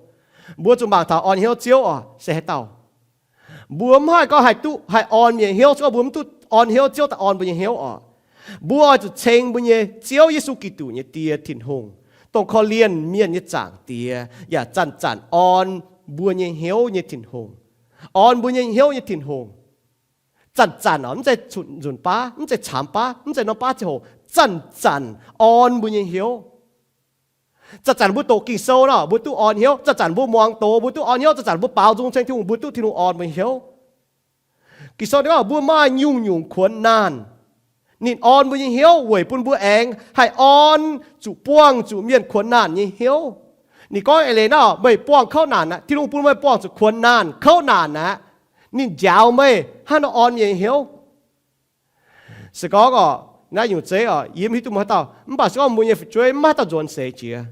Mbuo zuqc mangc taux orn hnyouv Ziouv oc se haaix dauh. Mbuo mv haih gorngv haih duqv haih orn mienh hnyouv se gorngv mbuo mv duqv orn hnyouv Ziouv daaih orn mbuo nyei hnyouv oc. Mbuo oix zuqc ceng mbuo nyei Ziouv Yesu Giduc nyei Die Tin-Hungh, dongh korv-lienh mienh nyei Zaangc Diex, yaac zanc-zanc orn mbuo nyei hnyouv nyei Tin-Hungh. Orn mbuo nyei hnyouv nyei Tin-Hungh. Zanc-zanc oc, mv zeiz nzunc baav, mv zeiz caamx baav, mv zeiz norm baav ziangh hoc, zanc-zanc orn mbuo nyei hnyouv. Zanc-zanc mbuo doqc Ging-Sou nor, mbuo duqv orn hnyouv. Zanc-zanc mbuo muangx doz, mbuo duqv orn hnyouv. Zanc-zanc mbuo baaux nzung ceng Tin-Hungh, mbuo duqv Tin-Hungh orn mbuo nyei hnyouv. Ging-Sou ninh gorngv mbuo maaih nyungc-nyungc kuonx naanh, ninh orn mbuo nyei hnyouv weic bun mbuo aengx haih orn zuqc buangh zuqc mienh kuonx naanh nyei hnyouv. Ninh gorngv eix leiz nor, meih buangh kouv naanc aqv, Tin-Hungh bun meih buangh zuqc kuonx naanh kouv naanc aqv. Ninh njaaux meih hnangv nor orn mienh nyei hnyouv. Se gorngv oc, naaiv nyungc zeiv oc, yie mv hiuv duqv mbuo haaix dauh, mv baac se gorngv mbuo nyei fu'jueiv maiv maaih haaix dauh nzuonx seix jiex.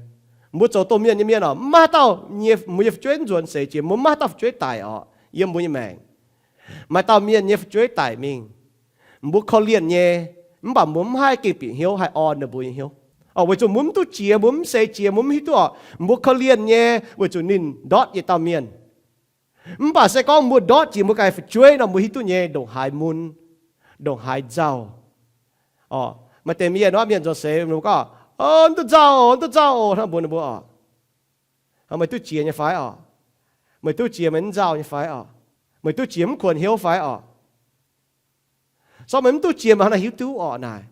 Mbuo zoux domh mienh nyei mienh oc, mv maaih haaix dauh nyei, mbuo nyei fu'jueiv nzuonx seix jiex, mbuo maiv maaih haaix dauh fu'jueiv daic oc, yiem mbuo nyei maengc. Maaih dauh mienh nyei fu'jueiv daic mingh, mbuo korv-lienh nyei, mv baac mbuo mv haih gengh bieqc hnyouv haih orn ninh mbuo nyei hnyouv oc, weic zuqc mbuo mv duqv jiex, mbuo mv seix jiex, mbuo mv hiuv duqv oc, mbuo korv-lienh nyei weic zuqc ninh ndortv yietc dauh mienh. Mv baac se gorngv mbuo ndortv jiex mbuo ganh fu'jueiv nor, mbuo hiuv duqv nyei ndongc haaix mun, ndongc haaix nzauh oc. Maaih deix mienh nor, mienh nzuonx seix mbuo gorngv, Mv duqv nzauh, mv duqv nzauh oc, hnangv mbuox ninh mbuo oc. Meih duqv jiex nyei fai oc? Meih duqv jiex meih mv nzauh nyei fai oc? Meih duqv jiex mv kuonx hnyouv fai oc? Sortv meih mv duqv jiex meih hnangv naaiv hiuv duqv orqc naaic.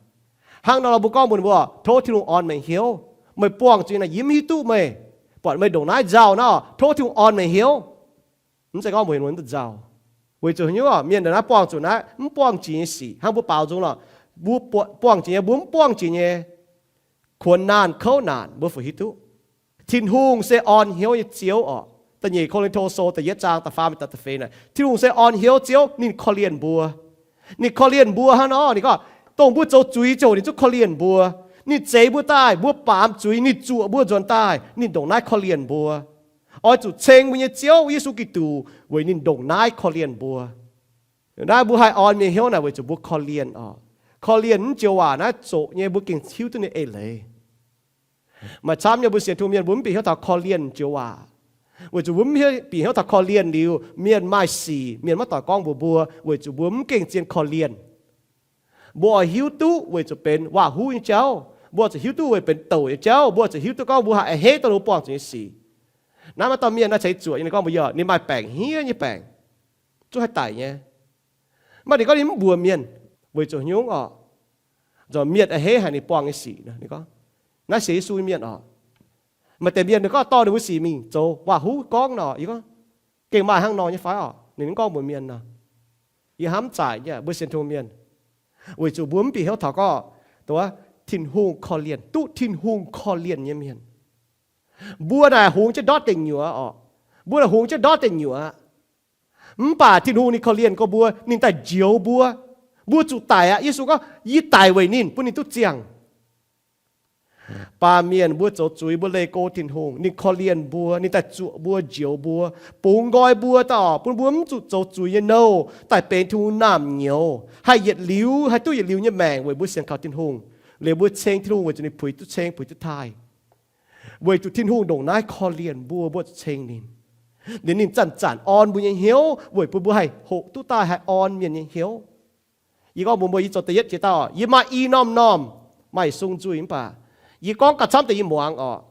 Hnangv nor mbuo gorngv mbuox ninh mbuo, tov Tin-Hungh orn meih hnyouv. Meih buangh zuqc naaic yie mv hiuv duqv meih, buatc meih ndongc naaiv nzauh nor, tov Tin-Hungh orn meih hnyouv. Mv zeiz gorngv mbuox ninh mbuo mv duqv nzauh. Weic zuqc haaix nyungc, mienh ndongc naaiv buangh zuqc naaiv, mv buangh jiex nyei sic hnangv mbuo baaux nzung lorqc. Mbuo buangh jiex nyei, mbuo mv buangh jiex nyei kuonx naanh kouv naanc mbuo fungc hiuv duqv. Tin-Hungh se orn hnyouv nyei Ziouv orqc. Da'nyeic Ko^lin^to Sou da'yietv zaang da'faam da'feix naaic, Tin-Hungh se orn hnyouv Ziouv, ninh korv-lienh mbuo. Ninh korv-lienh mbuo hnangv nor, ninh gorngv, dongh mbuo zoux zuiz ziouc ninh zungv korv-lienh mbuo. Ninh zeix mbuo daaih, mbuo baamz zuiz, ninh zuoqc mbuo nzuonx daaih, ninh ndongc naaiv korv-lienh mbuo. Oix zuqc ceng mbuo nyei Ziouv Yesu Giduc weic ninh ndongc naaiv korv-lienh mbuo. Naaiv mbuo haih orn mienh hnyouv naaic weic zuqc mbuo korv-lienh orqc. Korv-lienh mv joux waac naaiv zoqc nyei, mbuo gengh hiuv duqv ninh eix leiz. Maaih camv nyei mbuo sienx Tin-Hungh mienh mbuo mv bieqc hnyouv taux korv-lienh joux waac, weic zuqc mbuo mv bieqc hnyouv taux korv-lienh liuz, mienh maaih sic mienh maiv doic gorngv mbuox mbuo, weic zuqc mbuo mv gengh zien korv-lienh. Mbuo oix hiuv duqv weic zuqc benx waac-huv nyei jauv, mbuo zuqc hiuv duqv weic benx douc nyei jauv, mbuo zuqc hiuv duqv gorngv mbuo haih a'hneiv dongh mbuo buangh zuqc nyei sic. Naaiv maaih dauh mienh naaiv ceix zuoqc nyei, ninh gorngv mbuox yie, ninh maaih baengc hniev nyei baengc, zungv haih daic nyei. Mv baac ninh gorngv ninh mv mbuox mienh weic zuqc haaix nyungc orqc? Nzunc mienh a'hneiv haic ninh buangh nyei sic nor, ninh gorngv, naaiv sienx Yesu nyei mienh orqc. Maaih deix mienh ninh gorngv dorh ninh mbuo sic mingh zoux waac-huv gorngv nor, yie gorngv, gengh maaih hnangv nor nyei fai orqc? Ninh mv gorngv mbuox mienh nor. Yie hnamv zaaic nyei mbuo sienx Tin-Hungh mienh, weic zuqc mbuo mv bieqc hnyouv taux gorngv, dongh Tin-Hungh korv-lienh, duqv Tin-Hungh korv-lienh nyei mienh. Mbuo naaic hungx jienv ndortv deic nyuoqc orqc. Mbuo naaic hungx jienv ndortv deic nyuoqc aqv. Mv baac Tin-Hungh ninh korv-lienh gorx mbuo, ninh daaih njoux mbuo. Mbuo zuqc daic aqv. Yesu gorngv, yie daic weic ninh, bun ninh duqv ziangh. Baamh mienh mbuo zoux zuiz, mbuo leih go Tin-Hungh, ninh korv-lienh mbuo, ninh daaih zuoqc mbuo, njoux mbuo, bungx nqoi mbuo daaih orqc, bun mbuo mv zuqc zoux zuiz nyei nouh, daaih benx Tin-Hungh naamh nyouz, haih yietc liuz, haih duqv yietc liuz nyei maengc weic mbuo sienx kaux Tin-Hungh. Liuz mbuo ceng Tin-Hungh weic zuqc ninh puix duqv ceng, puix duqv taaih. Weic zuqc Tin-Hungh ndongc naaiv korv-lienh mbuo, mbuo zuqc ceng ninh. Liuz ninh zanc-zanc orn mbuo nyei hnyouv weic bun mbuo haih hoqc duqv daaih haih orn mienh nyei hnyouv. Yie gorngv mbuox mbuo, yie zoux da'yietv jiex dauh, yie maaih i norm normh maaih sung nzuih mv baac yie gorngv gauh camv deix yie muangx orqc.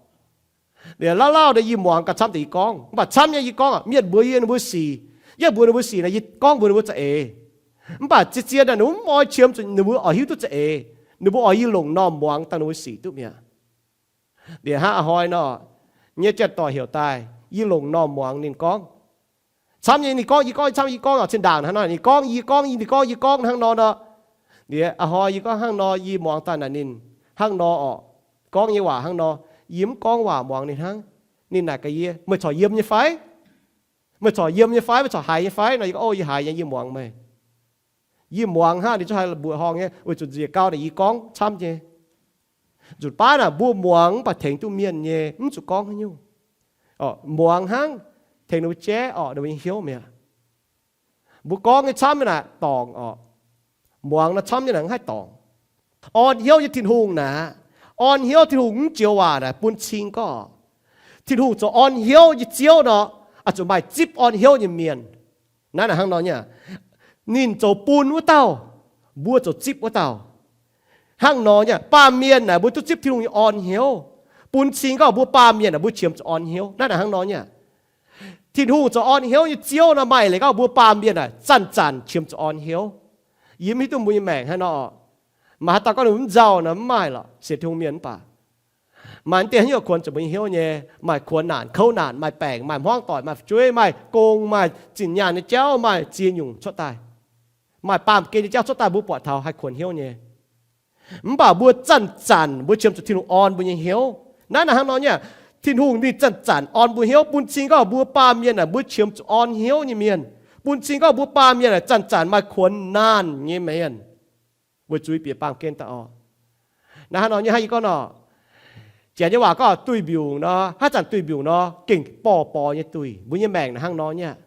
Liuz lauh lauh deix yie muangx gauh camv deix yie gorngv, mv baac camv nyei yie gorngv, mienh mbuox yie ninh mbuo sic, yie mbuox ninh mbuo sic naaic, yie gorngv mbuox ninh mbuo za'eix. Mv baac zien-zien naaic ninh mbuo mv oix qiemx zuqc, ninh mbuo oix hiuv duqv za'eix. Ninh mbuo oix yie longc normh muangx dangh ninh mbuo sic duqv mi'aqv. Liuz hnangv a'hnoi nor, nyei janx-doic heuc daaih, yie longc normh muangx ninh gorngv. Camv nyei ninh gorngv, yie gorngv, camv yie gorngv, cin-ndaangc hnangv nor ninh gorngv, yie gorngv, ninh gorngv, yie gorngv hnangv nor nor. Liuz a'hnoi yie gorngv hnangv nor, yie muangx daaih naaic ninh hnangv nor orqc, gorngv nyei waac hnangv nor, yie mv gorngv waac muangx ninh hnangv. Ninh naaic gaax yie, meih corc yiem nyei fai? Meih corc yiem nyei fai? Meih corc haiz nyei fai? Nor yie gorngv, o, yie haiz nyei, yie muangx meih. Yie muangx hnangv ninh zungv haih mbuoqc horngh nyei, weic zuqc nziex gau naaic yie gorngv camv nyei. Nzunc baav naaic mbuo muangx mv baac tengx duqv mienh nyei, mv zuqc gorngv haaix nyungc. Muangx hnangv tengx ninh mbuo jaiv orqc, ninh mbuo nyei hnyouv mi'aqv. Mbuo gorngv nyei camv naaic dorngc orqc. Muangx nor camv nyei naaic mv haih dorngc. Orn hnyouv nyei Tin-Hungh naaic, orn hnyouv Tin-Hungh mv joux waac naaic bun cing gorngv, Tin-Hungh zoux orn hnyouv nyei Ziouv nor, oix zuqc maaih zipv orn hnyouv nyei mienh. Naaiv naaic hnangv nor nyei aqv. Ninh zoux bun wuov dauh, mbuo zoux zipv wuov dauh. Hnangv nor nyei aqv, baamh mienh naaic mbuo duqv zipv Tin-Hungh nyei orn hnyouv, bun cing gorngv mbuo baamh mienh naaic mbuo qiemx zuqc orn hnyouv. Naaiv naaic hnangv nor nyei aqv. Tin-Hungh zoux orn hnyouv nyei Ziouv nor, maaih leiz gorngv mbuo baamh mienh naaic zanc-zanc qiemx zuqc orn hnyouv. Yie mv hiuv duqv mbuo nyei maengc haaix nor, maaih haaix dauh gorngv ninh mv nzauh nor, mv maaih lorqc, sienx Tin-Hungh mienh mv baac maaih mv dieh haaix nyungc kuonx zuqc mbuo nyei hnyouv nyei. Maaih kuonx naanc, kouv naanc, maaih baengc, maaih hmuangv doic, maaih fu'jueiv, maaih gong, maaih zinh nyaanh nyei jauv, maaih ziex nyungc cuotv daaih, maaih baamh gen nyei jauv cuotv daaih, mbuo buatc taux haih kuonx hnyouv nyei. Mv baac mbuo zanc-zanc mbuo qiemx zuqc Tin-Hungh orn mbuo nyei hnyouv. Naaiv naaic hnangv nor nyei aqv. Tin-Hungh ninh zanc-zanc orn mbuo hnyouv, bun cing gorngv mbuo baamh mienh naaic mbuo qiemx zuqc orn hnyouv nyei mienh, bun cing gorngv mbuo baamh mienh naaic zanc-zanc maaih kuonx naanc nyei mienh, weic zuqc bieqc baamh gen daaih orqc. Naaiv hnangv nor nyei, hnangv yie gorngv nor, Janx nyei waac gorngv duih mbiungc nor, haaix zanc duih mbiungc nor gengh borh borh nyei duih. Mbuo nyei maengc naaic hnangv nor nyei aqv.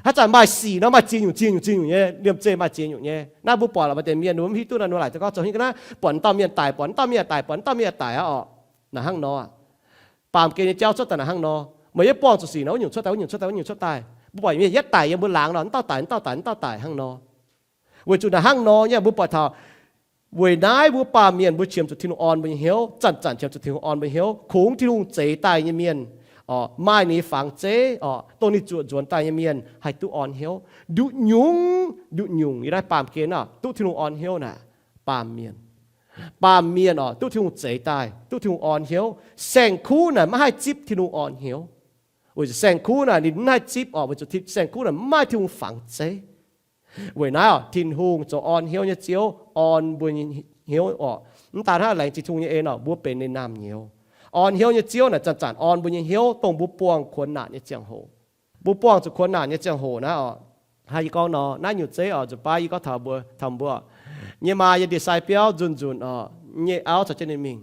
Haaix zanc maaih sic nor maaih ziex nyungc ziex nyungc ziex nyungc nyei, liemh zeih maaih ziex nyungc nyei. Naaiv mbuo buatc lorqc, maaih deix mienh mbuo mv hiuv duqv naaiv, mbuo laaic duqv gorngv zoux hingh ga'naaiv buatc dauh mienh daic, buatc dauh mienh daic, buatc dauh mienh daic aqv orqc. Naaic hnangv nor, baamh gen nyei jauv cuotv daaih naaic hnangv nor. Meih yietv buangh zuqc sic nor, wuov nyungc cuotv daaih, wuov nyungc cuotv daaih, wuov nyungc cuotv daaih. Mbuo buatc mienh yietv daic yiem mbuo laangz nor, mv dauh daic, mv dauh daic, mv dauh daic hnangv nor. Weic zuqc naaic hnangv nor nyei, mbuo buatc taux weic naaiv mbuo baamh mienh mbuo qiemx zuqc Tin-Hungh orn mbuo nyei hnyouv, zanc-zanc qiemx zuqc Tin-Hungh orn mbuo hnyouv, kungx Tin-Hungh zeix daaih nyei mienh orqc, maaih ninh nyei fangx zeiv orqc, dongh ninh zuoqc nzuonx daaih nyei mienh haih duqv orn hnyouv. Nduqc nyungc, nduqc nyungc yiem naaiv baamh gen orqc, duqv Tin-Hungh orn hnyouv naaic, baamh mienh. Baamh mienh orqc, duqv Tin-Hungh zeix daaih, duqv Tin-Hungh orn hnyouv. Saeng-kuv naaic maiv haih zipv Tin-Hungh orn hnyouv. Weic zuqc saeng-kuv naaic ninh mv haih zipv orqc, weic zuqc saeng-kuv naaic mv maaih Tin-Hungh fangx zeiv. Weic naaiv orqc, Tin-Hungh zoux orn hnyouv nyei Ziouv orn mbuo nyei hnyouv orqc. Mv daan hnangv, laengz zingh Tin-Hungh nyei en orqc, mbuo benx ninh naamh nyouz. Orn hnyouv nyei Ziouv naaic zanc-zanc orn mbuo nyei hnyouv, dongh mbuo buangh kuonx naanc nyei ziangh hoc. Mbuo buangh zuqc kuonx naanc nyei ziangh hoc naaiv orqc, hnangv yie gorngv nor, naaiv nyungc zeiv orqc, nzunc baav yie gorngv taux mbuo, taux mbuo nyei maa yiem ndie-sai biauv nzunc-nzunc orqc, nyei auv caux jienv ninh mingh.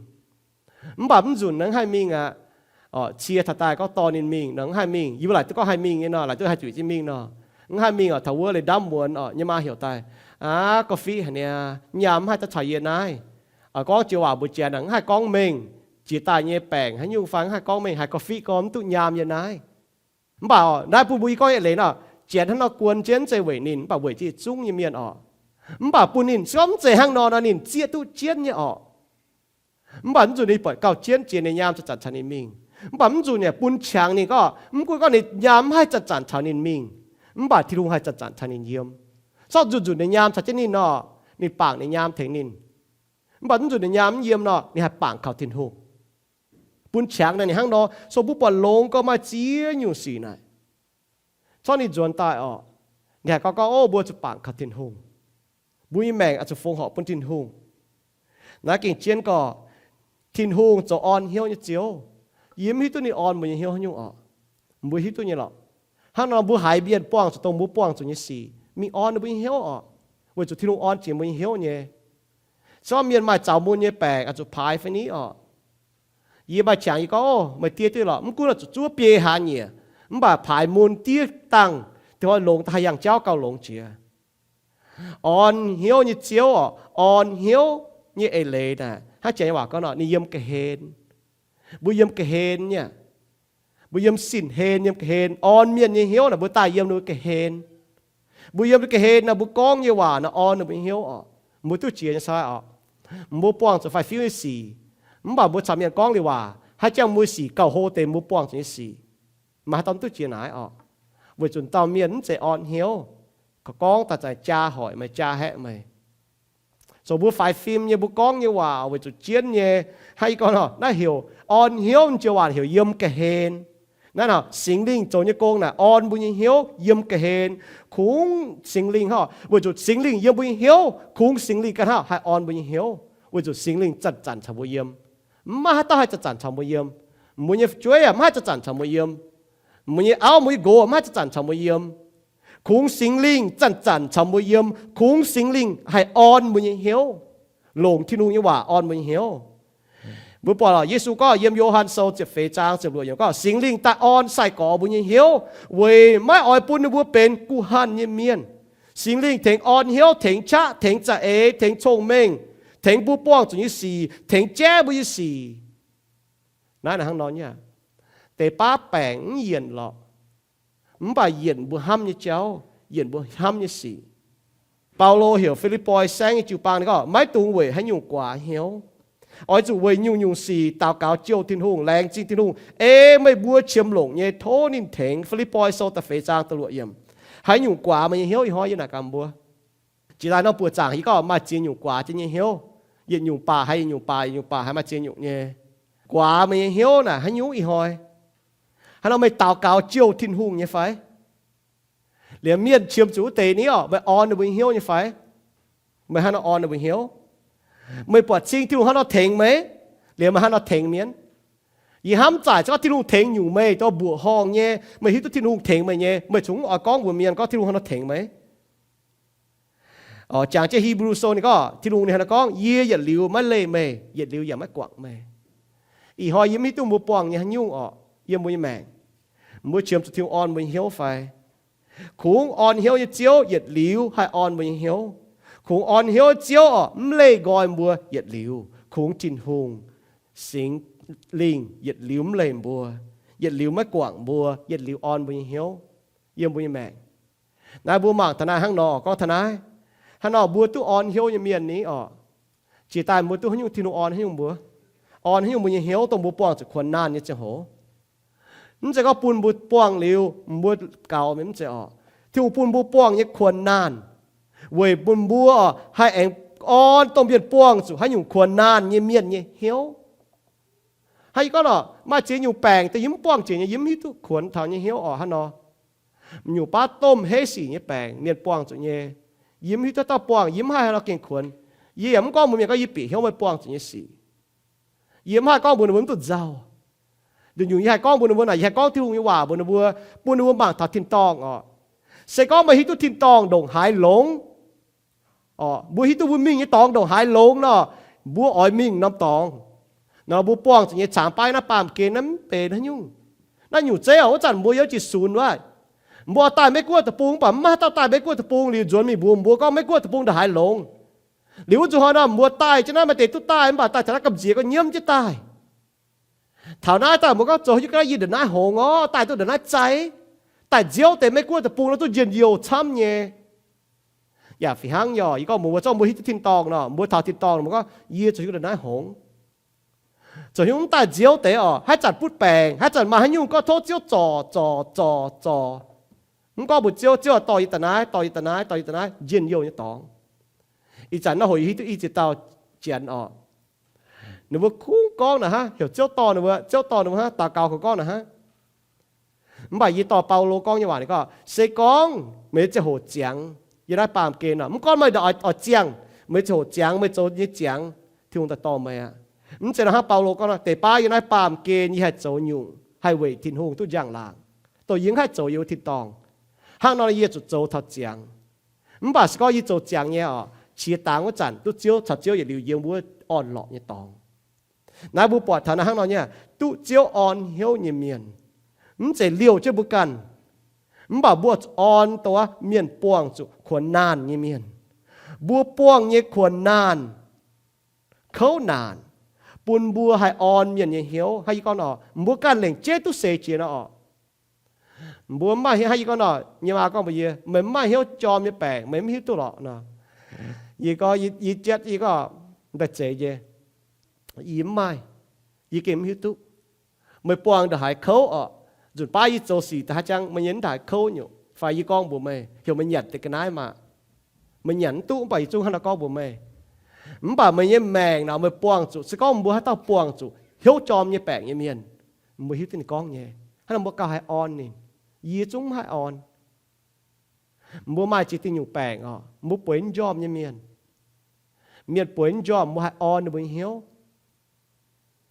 Mv baac mv nzunc nor mv haih mingh aqv. Orqc, cie taux daaih gorngv dorh ninh mingh nor mv haih mingh. Yie mbuo laaic duqv gorngv haih mingh nyei nor, laaic duqv haih zuqc jienv mingh nor. Mv haih mingh orqc, taux wuov leiz ndamv muonz orqc, nyei maa heuc daaih, aav, ga'fiqv haic niaa, nyaam mv haih daaih caux yie naaiv. Gorngv joux waac mbuox Janx aqv, mv haih gorngv mengh. Jiex daaih nyei baengc haaix nyungc fai mv haih gorngv mengh, haiz ga'fiqv gorngv mv duqv nyaam yie naaiv. Mv baac naaiv bun mbuo yie gorngv yietc leiz nor, Janx hnangv nor guon jienv mv zeiz weic ninh, mv baac weic ziex zungv nyei mienh orqc. Mv baac bun ninh se gorngv mv zeiz hnangv nor nor, ninh zieqv duqv jienv nyei orqc. Mv baac mv nzunc ninh buatc gauh jienv jiex ninh nyaam zanc-zanc caux ninh mingh. Mv baac mv nzunc yaac bun qangx ninh gorngv, mv gunv gorngv ninh nyaam mv haih zanc-zanc caux ninh mingh, mv baac Tin-Hungh haih zanc-zanc caux ninh yiem. Sortv nzunc nzunc ninh nyaam caux jienv ninh nor, ninh bangc ninh nyaam tengx ninh. Mv baac mv nzunc ninh nyaam mv yiem nor, ninh haih bangc kaux Tin-Hungh. Bun qangx naaic ninh hnangv nor, so mbuo buatc longx gorx maaih ziex nyungc sic naaic. Corc ninh nzuonx daaih orqc, ninh haih gorngv gorngv, ov, mbuo zuqc bangc kaux Tin-Hungh. Mbuo nyei maengc oix zuqc fongc horc bun Tin-Hungh. Naaiv gengh jienv gorx, Tin-Hungh zoux orn hnyouv nyei Ziouv. Yie mv hiuv duqv ninh orn mbuo nyei hnyouv haaix nyungc orqc. Mbuo hiuv duqv nyei lorqc. Hnangv nor mbuo haiz mienh buangh zuqc dongh mbuo buangh zuqc nyei sic, mingh orn ninh mbuo nyei hnyouv orqc, weic zuqc Tin-Hungh orn jiex mbuo nyei hnyouv nyei. Se gorngv mienh maaih zaux mun nyei baengc oix zuqc paaix fai niv orqc. Yie maaih qangx yie gorngv, ov, meih diev duqv lorqc, mv gunv oix zuqc zuov biei hlaax nyieqc, mv baac paaix mun diev dangh, dongh longx daaih haih yangh jauv gauh longx jiex. Orn hnyouv nyei Ziouv orqc, orn hnyouv nyei eix leiz naaic, hnangv Janx nyei waac gorngv nor, ninh yiem ga'hlen. Mbuo yiem ga'hlen nyei. Mbuo yiem sin-hlen, yiem ga'hlen. Orn mienh nyei hnyouv naaic mbuo daaih yiem ninh mbuo ga'hlen. Mbuo yiem ga'hlen nor, mbuo gorngv nyei waac nor orn ninh mbuo nyei hnyouv oc. Mbuo duqv jiex nyei sai oc. Mbuo buangh zuqc faix-fiuv nyei sic, mv baac mbuo caux mienh gorngv liuz waac, haaix jangx mbuo sic gauh hlo deix mbuo buangh zuqc nyei sic, maaih haaix dauh duqv jiex naaiv oc. Weic zuqc dauh mienh mv zeiz orn hnyouv, gorngv daaih za'gengh jaa hoic meih, jaa haeqv meih. Zoux mbuo faix fim nyei, mbuo gorngv nyei waac weic zuqc jienv nyei. Hnangv yie gorngv nor, naaiv heuc orn hnyouv, joux waac heuc yiem ga'hlen. Naaiv nor Singx Lingh zoux nyei gong naaic orn mbuo nyei hnyouv yiem ga'hlen. Kungx Singx Lingh hov, weic zuqc Singx Lingh yiem mbuo nyei hnyouv, kungx Singx Lingh ganh hov haih orn mbuo nyei hnyouv, weic zuqc Singx Lingh zanc-zanc caux mbuo yiem. Mv maaih haaix dauh haih zanc-zanc caux mbuo yiem. Mbuo nyei jueiv yaac mv haih zanc-zanc caux mbuo yiem. Mbuo nyei auv, mbuo nyei nqox mv haih zanc-zanc caux mbuo yiem. Kungx Singx Lingh zanc-zanc caux mbuo yiem. Kungx Singx Lingh haih orn mbuo nyei hnyouv, longc Tin-Hungh nyei waac orn mbuo nyei hnyouv. Mbuo buatc lorqc, Yesu gorngv yiem Yo^han Sou ziepc feix zaang ziepc luoqc yiemc gorngv, Singx Lingh daaih orn sai-gorx mbuo nyei hnyouv, weic maiv oix bun ninh mbuo benx guh hanh nyei mienh. Singx Lingh tengx orn hnyouv, tengx qaqv, tengx za'eix, tengx cong-mengh, tengx mbuo buangh zuqc nyei sic, tengx jaiv mbuo nyei sic. Naaiv hnangv nor nyei, deix baav baengc mv yienc lorqc, mv baac yienc mbuo hnamv nyei jauv, yienc mbuo hnamv nyei sic. Baulo heuc Fi^lipv^poi Saengv nyei jiu-baang ninh gorngv, maiv dungx weic haaix nyungc guaax hnyouv. Oix zuqc weic nyungc-nyungc sic daux gaux jouh Tin-Hungh, laengz zingh Tin-Hungh, ei meih mbuo qiemx longc nyei tov ninh tengx. Fi^lipv^poi Sou da'feix zaang da'luoqc yiemc. Haaix nyungc guaax meih nyei hnyouv ih hnoi yie naaic gaax mbuo. Jiex daaih nor buoqc zaangc yie gorngv maaih ziex nyungc guaax jienv nyei hnyouv. Yietc nyungc baac haiz yietc nyungc baac, yietc nyungc baac haiz maaih ziex nyungc nyei. Guaax meih nyei hnyouv naaic haaix nyungc ih hnoi? Haaix nor meih daux gaux jouh Tin-Hungh nyei fai? Liemh mienh qiemx zuqc wuov deix ni orqc, meih orn ninh mbuo nyei hnyouv nyei fai? Meih haaix nor orn ninh mbuo hnyouv? Meih buatc cing Tin-Hungh haaix nor tengx meih, liemh meih haaix nor tengx mienh? Yie hnamv zaaic se gorngv Tin-Hungh tengx nyungc meih dongh mbuoqc horngh nyei, meih hiuv duqv Tin-Hungh tengx meih nyei, meih cingx oix gorngv mbuox mienh gorngv Tin-Hungh haaix nor tengx meih. Jangx jienv Hipv^lu Sou ninh gorngv, Tin-Hungh ninh haaix nor gorngv, yie yietc liuz maiv leih meih, yietc liuz yaac maiv guangc meih. Ih hnoi yie mv hiuv duqv mbuo buangh nyei haaix nyungc orqc, yiem mbuo nyei maengc. Mbuo qiemx zuqc Tin-Hungh orn mbuo nyei hnyouv fai? Kungx orn hnyouv nyei Ziouv yietc liuz haih orn mbuo nyei hnyouv. Kungx orn hnyouv nyei Ziouv orqc, mv leih nqoi mbuo yietc liuz. Kungx Tin-Hungh, Singx Lingh yietc liuz mv leih mbuo, yietc liuz maiv guangc mbuo, yietc liuz orn mbuo nyei hnyouv yiem mbuo nyei maengc. Naaiv mbuo mangc taux naaiv hnangv nor, gorngv taux naaiv, hnangv nor mbuo duqv orn hnyouv nyei mienh ni orqc, jiex daaih mbuo duqv haaix nyungc Tin-Hungh orn haaix nyungc mbuo? Orn haaix nyungc mbuo nyei hnyouv dongh mbuo buangh zuqc kuonx naanh nyei ziangh hoc? Mv zeiz gorngv bun mbuo buangh liuz mbuo gaux mienh, mv zeiz orqc. Tin-Hungh bun mbuo buangh nyei kuonx naanh weic bun mbuo haih aengx orn domh mienh buangh zuqc haaix nyungc kuonx naanh nyei mienh nyei hnyouv. Hnangv yie gorngv orqc, maaih ziex nyungc baengc dongh yie mv buangh jiex nyei, yie mv hiuv duqv kuonx taux nyei hnyouv orqc. Hnangv nor, nyungc baav domh heiv sic nyei baengc mienh buangh zuqc nyei, yie mv hiuv duqv dauh buangh, yie mv haih haaix nor gengh kuonx. Yie yaac mv gorngv mbuox mienh gorngv yie bieqc hnyouv meih buangh zuqc nyei sic. Yie mv haih gorngv mbuox ninh mbuo mv duqv nzauh. Nduqc nyungc yie haih gorngv mbuox ninh mbuo naaic, yie haih gorngv Tin-Hungh nyei waac mbuox ninh mbuo, bun ninh mbuo mangc taux tin-dorngh orqc. Se gorngv meih hiuv duqv tin-dorngh ndongc haaix longx, mbuo hiuv duqv mbuo mingh nyei dorngx ndongc haaix longx nor, mbuo oix mingh norm dorngx. Nor mbuo buangh zuqc nyei caangx baav naaiv baamh gen naaiv mv benx haaix nyungc. Naaiv nyungc zeiv orqc, wuov zanc mbuo yiem jiez sunx wuov, mbuo oix daaih Meiv Guoqv deic-bung, mv baac mv maaih haaix dauh daaih Meiv Guoqv deic-bung liuz nzuonx mingh mbuox mbuo gorngv Meiv Guoqv deic-bung ndongc haaix longx. Liuz wuov nzuqc hnoi nor mbuo daaih jienv naaiv maaih deix duqv daaih, mv baac daaih taux naaiv gamh nziex gorngv nyiemv jienv daaih. Taux naaiv daaih mbuo gorngv zoux haaix nyungc ga'naaiv yie ndongc naaiv hngongx orqc, daaih duqv ndongc naaiv zaih. Daaih nziouv deix Meiv Guoqv deic-bung nor duqv njien-youh camv nyei. Yaac fih hnangv nyei, yie gorngv mbuox mbuo, zorqv mbuo hiuv duqv tin-dorngh nor, mbuo taux tin-dorngh mbuo gorngv, yie zoux haaix nyungc ndongc naaiv hngongx. Zoux haaix nyungc mv daaih nziouv deix orqc, haaix zanc butv baengc, haaix zanc maaih haaix nyungc gorngv tov Ziouv zorc, zorc, zorc, zorc. Mv gorngv mbuox Ziouv, Ziouv dorh yie daaih naaiv, dorh yie daaih naaiv, dorh yie daaih naaiv, njien-youh nyei dorngx. Ih zanc naaiv hoc yie hiuv duqv i ziex dauh janx orqc. Ninh mbuo kungx gorngv naaic hnangv, heuc Ziouv dorh ninh mbuo, Ziouv dorh ninh mbuo hnangv, daux gaux kungx gorngv naaic hnangv. Mv baac yie dorh Baulo gorngv nyei waac ninh gorngv, se gorngv meih nyei ziangh hoc ziangx yiem naaiv baamh gen nor, mv gorngv meih oix, oix ziangh, meih nyei ziangh hoc ziangx, meih zoux nyei ziangx, Tin-Hungh daaih dorh meih aqv. Mv zeiz nor hnangv Baulo gorngv nor, deix baav yiem naaiv baamh gen yie haih zoux nyungc, haih weic Tin-Hungh duqv njang-laangc, dongh yie mv haih zoux yiem wuov tin-dorngh. Hnangv nor yie zuqc zoux taux ziangx. Mv baac se gorngv yie zoux ziangx nyei orqc, qiex dangx wuov zanc duqv Ziouv, caux Ziouv yietc liuz yiem wuov orn-lorqc nyei dorngx. Naaiv mbuo buatc taux naaiv hnangv nor nyei, duqv Ziouv orn hnyouv nyei mienh, mv zeiz liouh jienv mbuo ganh, mv baac mbuo orn dongh mienh buangh zuqc kuonx naanh nyei mienh. Mbuo buangh nyei kuonx naanh, kouv naanc, bun mbuo haih orn mienh nyei hnyouv. Hnangv yie gorngv nor, mbuo ganh lengc jeiv duqv seix jiex nor orqc. Mbuo mv maaih hnyouv, hnangv yie gorngv nor, nyei maa gorngv mbuox yie, meih mv maaih hnyouv jorm nyei baengc, meih mv hiuv duqv lorqc nor. Yie gorngv, yie, yie jatv, yie gorngv, daaih zeiz nyei, yie mv maaih, yie gengh mv hiuv duqv. Meih buangh ndongc haaix kouv orqc, nzunc baav yie zoux sic da'haav jangv, meih nyei mv ndongc haaix kouv nyungc, fai yie gorngv mbuox meih, heuc meih nyanc deix ga'naaiv maah. Meih nyanc mv duqv, mv baac yie zungv hnangv naaiv gorngv mbuox meih. Mv baac meih nyei maengc nor, meih buangh zuqc, se gorngv mbuo haaix dauh buangh zuqc hnyouv jorm nyei baengc nyei mienh, mbuo hiuv duqv ninh gorngv nyei. Hnangv naaiv mbuo gauh haih orn ninh. Yie zungv mv haih orn. Mbuo maaih ziex diuh nyungc baengc orqc, mbuo bueix mv njormh nyei mienh. Mienh bueix mv njormh, mbuo haih orn ninh mbuo nyei hnyouv,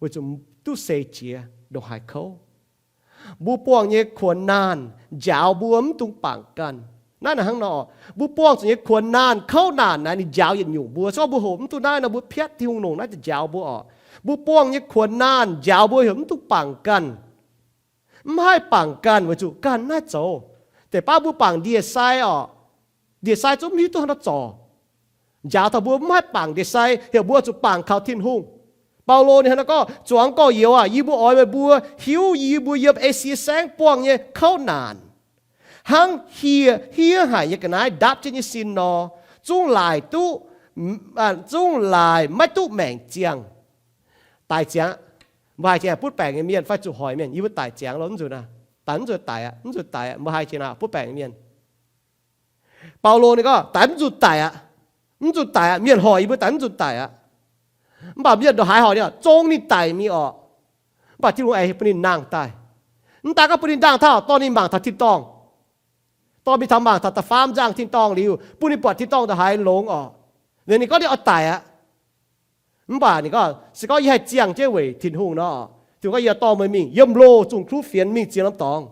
weic zuqc duqv seix jiex ndongc haaix kouv. Mbuo buangh nyei kuonx naanh njaaux mbuo mv dungx bangc ganh. Naaiv naaic hnangv nor, mbuo buangh zuqc nyei kuonx naanh, kouv naanc naaic ninh njaaux yietc nyungc mbuo. Se gorngv mbuo hoqc mv duqv naaiv nor, mbuo piatv Tin-Hungh longc naaiv daaih njaaux mbuo orqc. Mbuo buangh nyei kuonx naanh njaaux mbuo heuc mv dungx bangc ganh. Mv haih bangc ganh weic zuqc ganh naaiv zoux. Deix baav mbuo bangc ndie-sai orqc, ndie-sai zungv mv hiuv duqv haaix nor zorc. Njaaux taux mbuo mv haih bangc ndie-sai, heuc mbuo zuqc bangc kaux Tin-Hungh. Baulo ninh hnangv naaiv gorngv, zuangx gorx-youz aac, yie mbuo oix meih mbuo hiuv yie mbuo yiem Esie Saengv buangh nyei kouv naanc, hnangv hieh hiev haic nyei ga'naaiv ndapv jienv nyei sin nor, zungv laaic duqv, zungv laaic maiv duqv maengc ziangh. Daic ziangx aqv. Mbuo haih ziangx butv baengc nyei mienh fai zuqc hoic mienh, yie mbuo daic ziangx loh, mv nzunc aqv. Daic mv nzunc daic aqv, mv nzunc daic aqv, mbuo haih ziangx butv baengc nyei mienh. Baulo ninh gorngv, daic mv nzunc daic aqv. Mv nzunc daic aqv. Mienh hoic yie mbuo daic mv nzunc daic aqv. Mv baac mienh ndongc haaix hoic ninh, zong ninh daic mingh orqc. Mv baac Tin-Hungh aengx bun ninh nangh daaih. Mv daan gorngv bun ninh nangh taux dorh ninh mangc taux tin-dorngh, dorh mingh taux mangc taux da'faam nzangh tin-dorngh liuz, bun ninh buatc tin-dorngh ndongc haaix longx orqc. Ninh gorngv ninh oix daic aqv. Mv baac ninh gorngv, se gorngv yie haih ziangh jienv weic Tin-Hungh nor, Tin-Hungh gorngv, yie dorh meih mingh yiem loh zungh kluv fienx mingh ziex norm dorngx,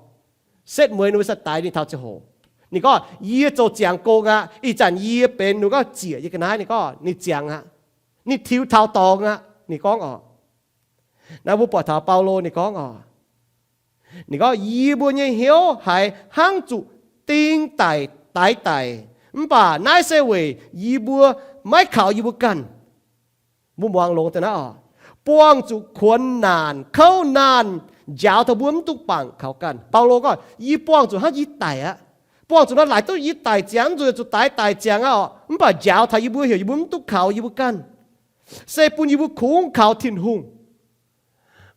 setv mueiz ninh mbuo sai-daix ninh taux ziangh hoc. Ninh gorngv, yie zoux ziangx gong aqv. Ih zanc yie benx ninh gorngv ziec nyei ga'naaiv. Ninh gorngv ninh ziangx aqv. Ninh tiux taux dorngx aqv, ninh gorngv orqc. Naaiv mbuo buatc taux Baulo ninh gorngv orqc, ninh gorngv, yie mbuo nyei hnyouv haiz hnangv zuqc ding daic, daix daic, mv baac naaiv se weic yie mbuo maiv kaux yie mbuo ganh. Mbuo muangx longx deix naaiv orqc, buangh zuqc kuonx naanc, kouv naanc, njaaux taux mbuo mv dungx bangc kaux ganh. Baulo gorngv, yie buangh zuqc hnangv yie daic aqv. Buangh zuqc nor laaic duqv yie daic ziangx, mv nzunc zuqc daix daic ziangx aqv orqc. Mv baac njaaux taux yie mbuo heuc yie mbuo mv dungx kaux yie mbuo ganh, se bun yie mbuo kungx kaux Tin-Hungh.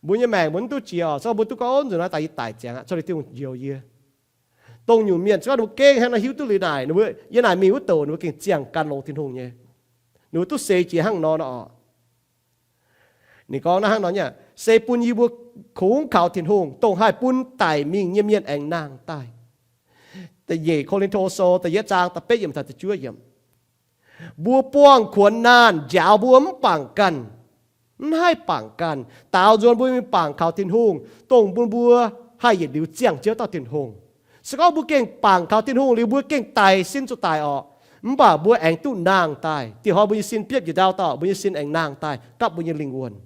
Mbuo nyei maengc mbuo mv duqv jiex orqc, se gorngv mbuo duqv gorngv, mv nzunc naaiv daaih yie daic ziangx aqv, cuotv liuz Tin-Hungh njoux yie. Dongh nyungc mienh se gorngv ninh mbuo gengh hnangv nor hiuv duqv liuz naaic, ninh mbuo yiem naaic mingh wuov douc ninh mbuo gengh ziangh gan longx Tin-Hungh nyei. Ninh mbuo duqv seix jiex hnangv nor nor orqc. Ninh gorngv naaiv hnangv nor nyei, se bun yie mbuo kungx kaux Tin-Hungh, dongh haih bun daic mingh nyei mienh aengx nangh daaih. Da'nyeic Ko^lin^to Sou da'yietv zaang da'betv yiemc taux da'juov yiemc. Mbuo buangh kuonx naanh njaaux mbuo mv bangc ganh, mv haih bangc ganh, daaux nzuonx mbuo mingh bangc kaux Tin-Hungh, dongh bun mbuo haih yietc liuz ziangh jienv dauh Tin-Hungh. Se gorngv mbuo gengh bangc kaux Tin-Hungh liuz, mbuo gengh daic, sin zuqc daic orqc, mv baac mbuo aengx duqv nangh daaih. Dieh hnoi mbuo nyei sin biopv njiec ndau dauh, mbuo nyei sin aengx nangh daaih gapv mbuo nyei lingh wuonh.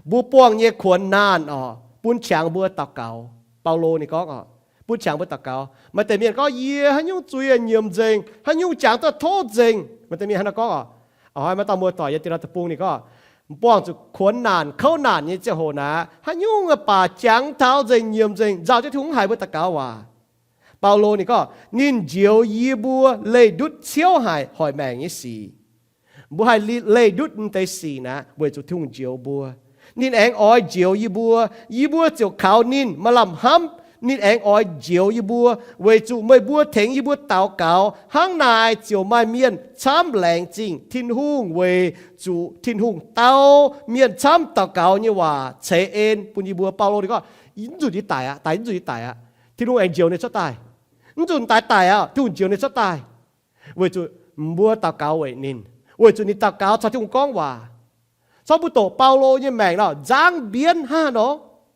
Mbuo buangh nyei kuonx naanh orqc, bun qangx mbuo daux gaux. Baulo ninh gorngv orqc, bun qangx mbuo daux gaux. Maaih deix mienh gorngv, yie haaix nyungc zuiz nyiemc nzengc, haaix nyungc jangx duqv tov nzengc. Maaih deix mienh hnangv naaiv gorngv orqc. A'hnoi maaih dauh muoz-doic yiem diex nor deic-bung ninh gorngv, buangh zuqc kuonx naanc kouv naanc nyei ziangh hoc naaic, haaix nyungc baac jangx taux nzengc, nyiemc nzengc, nzauh jienv Tin-Hungh mv haiz mbuo daux gaux waac. Baulo ninh gorngv, ninh njoux yie mbuo leih ndutv ciouv haic hoic maengc nyei sic. Mbuo haih leih ndutv naaiv deix sic naaic weic zuqc Tin-Hungh njoux mbuo. Ninh aengx oix njoux yie mbuo, yie mbuo ziouc kaux ninh maaih lamh hnamv. Ninh aengx oix njoux yie mbuo weic zuqc meih mbuo tengx yie mbuo daux gaux. Hnangv naaic ziouc maaih mienh camv laengz zingh Tin-Hungh weic zuqc Tin-Hungh dau mienh camv daux gaux nyei waac ceix en bun yie mbuo. Baulo ninh gorngv, mv nzunc yie daic aqv, daic mv nzunc yie daic aqv, Tin-Hungh aengx njoux ninh cuotv daaih. Mv nzunc daic daic aqv, Tin-Hungh njoux ninh cuotv daaih, weic zuqc mbuo daux gaux weic ninh, weic zuqc ninh daux gaux caux Tin-Hungh gorngv waac. Corc mbuo doqc Baulo nyei maengc nor, nzangv mbienv hnangv nor,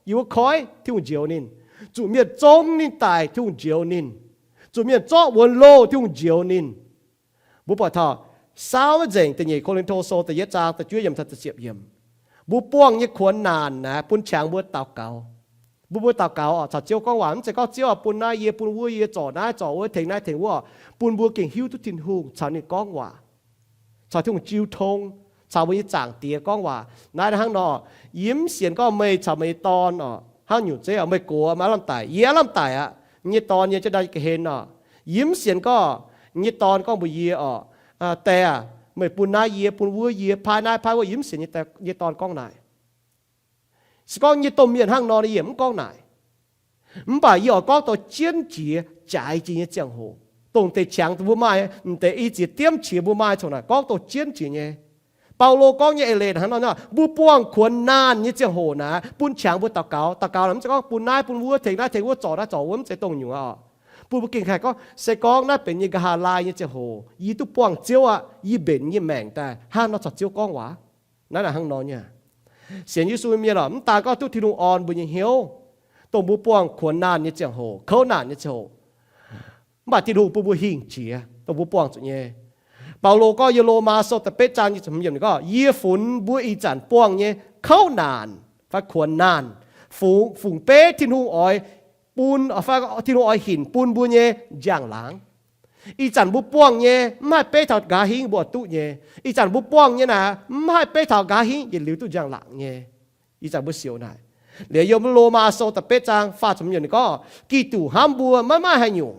yie mbuo koiv Tin-Hungh njoux ninh. Zuqc mienh zong ninh daic, Tin-Hungh njoux ninh. Zuqc mienh zorqv wuonx loh, Tin-Hungh njoux ninh. Mbuo buatc taux saauv maiv nzengc da'nyeic Ko^lin^to Sou da'yietv zaang da'juov yiemc taux da'ziepc yiemc. Mbuo buangh nyei kuonx naanc naaic bun qangx mbuo daux gaux. Mbuo mbuo daux gaux oc, caux Ziouv gorngv waac, mv zeiz gorngv Ziouv aah, bun naaiv yie, bun wuov yie, zorc naaiv zorc wuov, tengx naaiv tengx wuov oc. Bun mbuo gengh hiuv duqv Tin-Hungh caux ninh gorngv waac, caux Tin-Hungh jiu tong, caux mbuo nyei Zaangc Diex gorngv waac. Naaiv hnangv nor, yie mv sienx gorngv meih caux meih nyei dorn oc, hnangv nyungc zeiv oc, meih gox meih aav lamh daic, yie aav lamh daic aqv. nyei dorn nyei jauv ndau ga'hlen oc. Yie mv sienx gorngv nyei dorn gorngv mbuox yie oc, Die aah, meih bun naaiv yie, bun wuov yie, paaiv naaiv paaiv wuov. Yie mv sienx nyei dorn gorngv naaic. Se gorngv nyei domh mienh hnangv nor, yie mv gorngv naaic. Mv baac yie oix gorngv dongh jienv jiex, jaaix jiex nyei ziangh hoc, dongh deix qangx dongh mbuo maaih, m'deix i ziex diemv qiex mbuo maaih, congx naaic gorngv dongh jienv jiex nyei. Baulo gorngv nyei eix leiz hnangv nor, mbuo buangh kuonx naanh nyei ziangh hoc naaic, bun qangx mbuo daux gaux. Daux gaux naaic mv zeiz gorngv bun naaiv bun wuov, tengx naaiv tengx wuov, zorc naaiv zorc wuov, mv zeiz dongh nyungc oc. Bun mbuo gengh haih gorngv, se gorngv naaiv benx yie nqa'haav laai nyei ziangh hoc, yie duqv buangh Ziouv aqv, yie mbenc yie nyei maengc daaih hnangv nor caux Ziouv gorngv waac. Naaiv naaic hnangv nor nyei. Sienx Yesu nyei mienh oc, mv daan gorngv duqv Tin-Hungh orn mbuo nyei hnyouv, dongh mbuo buangh kuonx naanh nyei ziangh hoc, kouv naanc nyei ziangh hoc, mv baac Tin-Hungh bun mbuo hingh jiex dongh mbuo buangh zuqc nyei. Baulo gorngv yiem Lomaa Sou da'betv zaang gorngv, yie funx mbuo ih zanc buangh nyei kouv naanc fai kuonx naanh, fungx, fungx beiv Tin-Hungh oix bun, Tin-Hungh oix hinc bun mbuo nyei njang-laangc. Ih zanc mbuo buangh nyei mv haih beiv taux nqa'haav hingv mbuo duqv nyei. Ih zanc mbuo buangh nyei naaic mv haih beiv taux nqa'haav hingv yietc liuz duqv njang-laangc nyei. Ih zanc mbuo siouc naaic, liuz yiem Lomaa Sou da'betv zaang faah ziepc hmz yiemc ninh gorngv, Giduc hnamv mbuo maiv maaih haaix nyungc,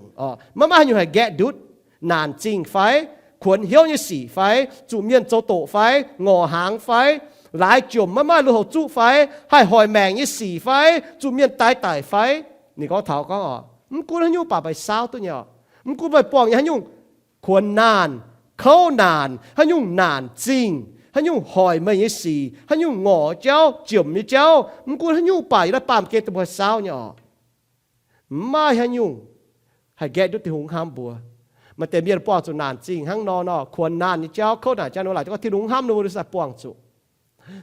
maiv maaih haaix nyungc haih nqaeqv ndutv, naanc zingh fai, kuonx hnyouv nyei sic fai, zuqc mienh zoux doqc fai, ngorc hnaangx fai, laaix jomc maiv maaih lui-houx zuqv fai, haih hoic maengc nyei sic fai, zuqc mienh daix daic fai. Ninh gorngv taux gorngv, mv gunv haaix nyungc baac meih saauv duqv nyei oc. Mv gunv meih buangh nyei haaix nyungc kuonx naanh, kouv naanc, haaix nyungc naanc zingh, haaix nyungc hoic meih nyei sic, haaix nyungc ngorc jauv, jomc nyei jauv, mv gunv haaix nyungc baac yiem naaiv baamh gen dongh mbuo haih saauv nyei oc. Mv maaih haaix nyungc haih nqaeqv ndutv Tin-Hungh hnamv mbuo. Maaih deix mienh buangh zuqc naanc zingh hnangv nor nor, kuonx naanh nyei jauv, kouv naanc jauv, ninh mbuo laaic gorngv Tin-Hungh hnamv ninh mbuo, ninh saah buangh zuqc.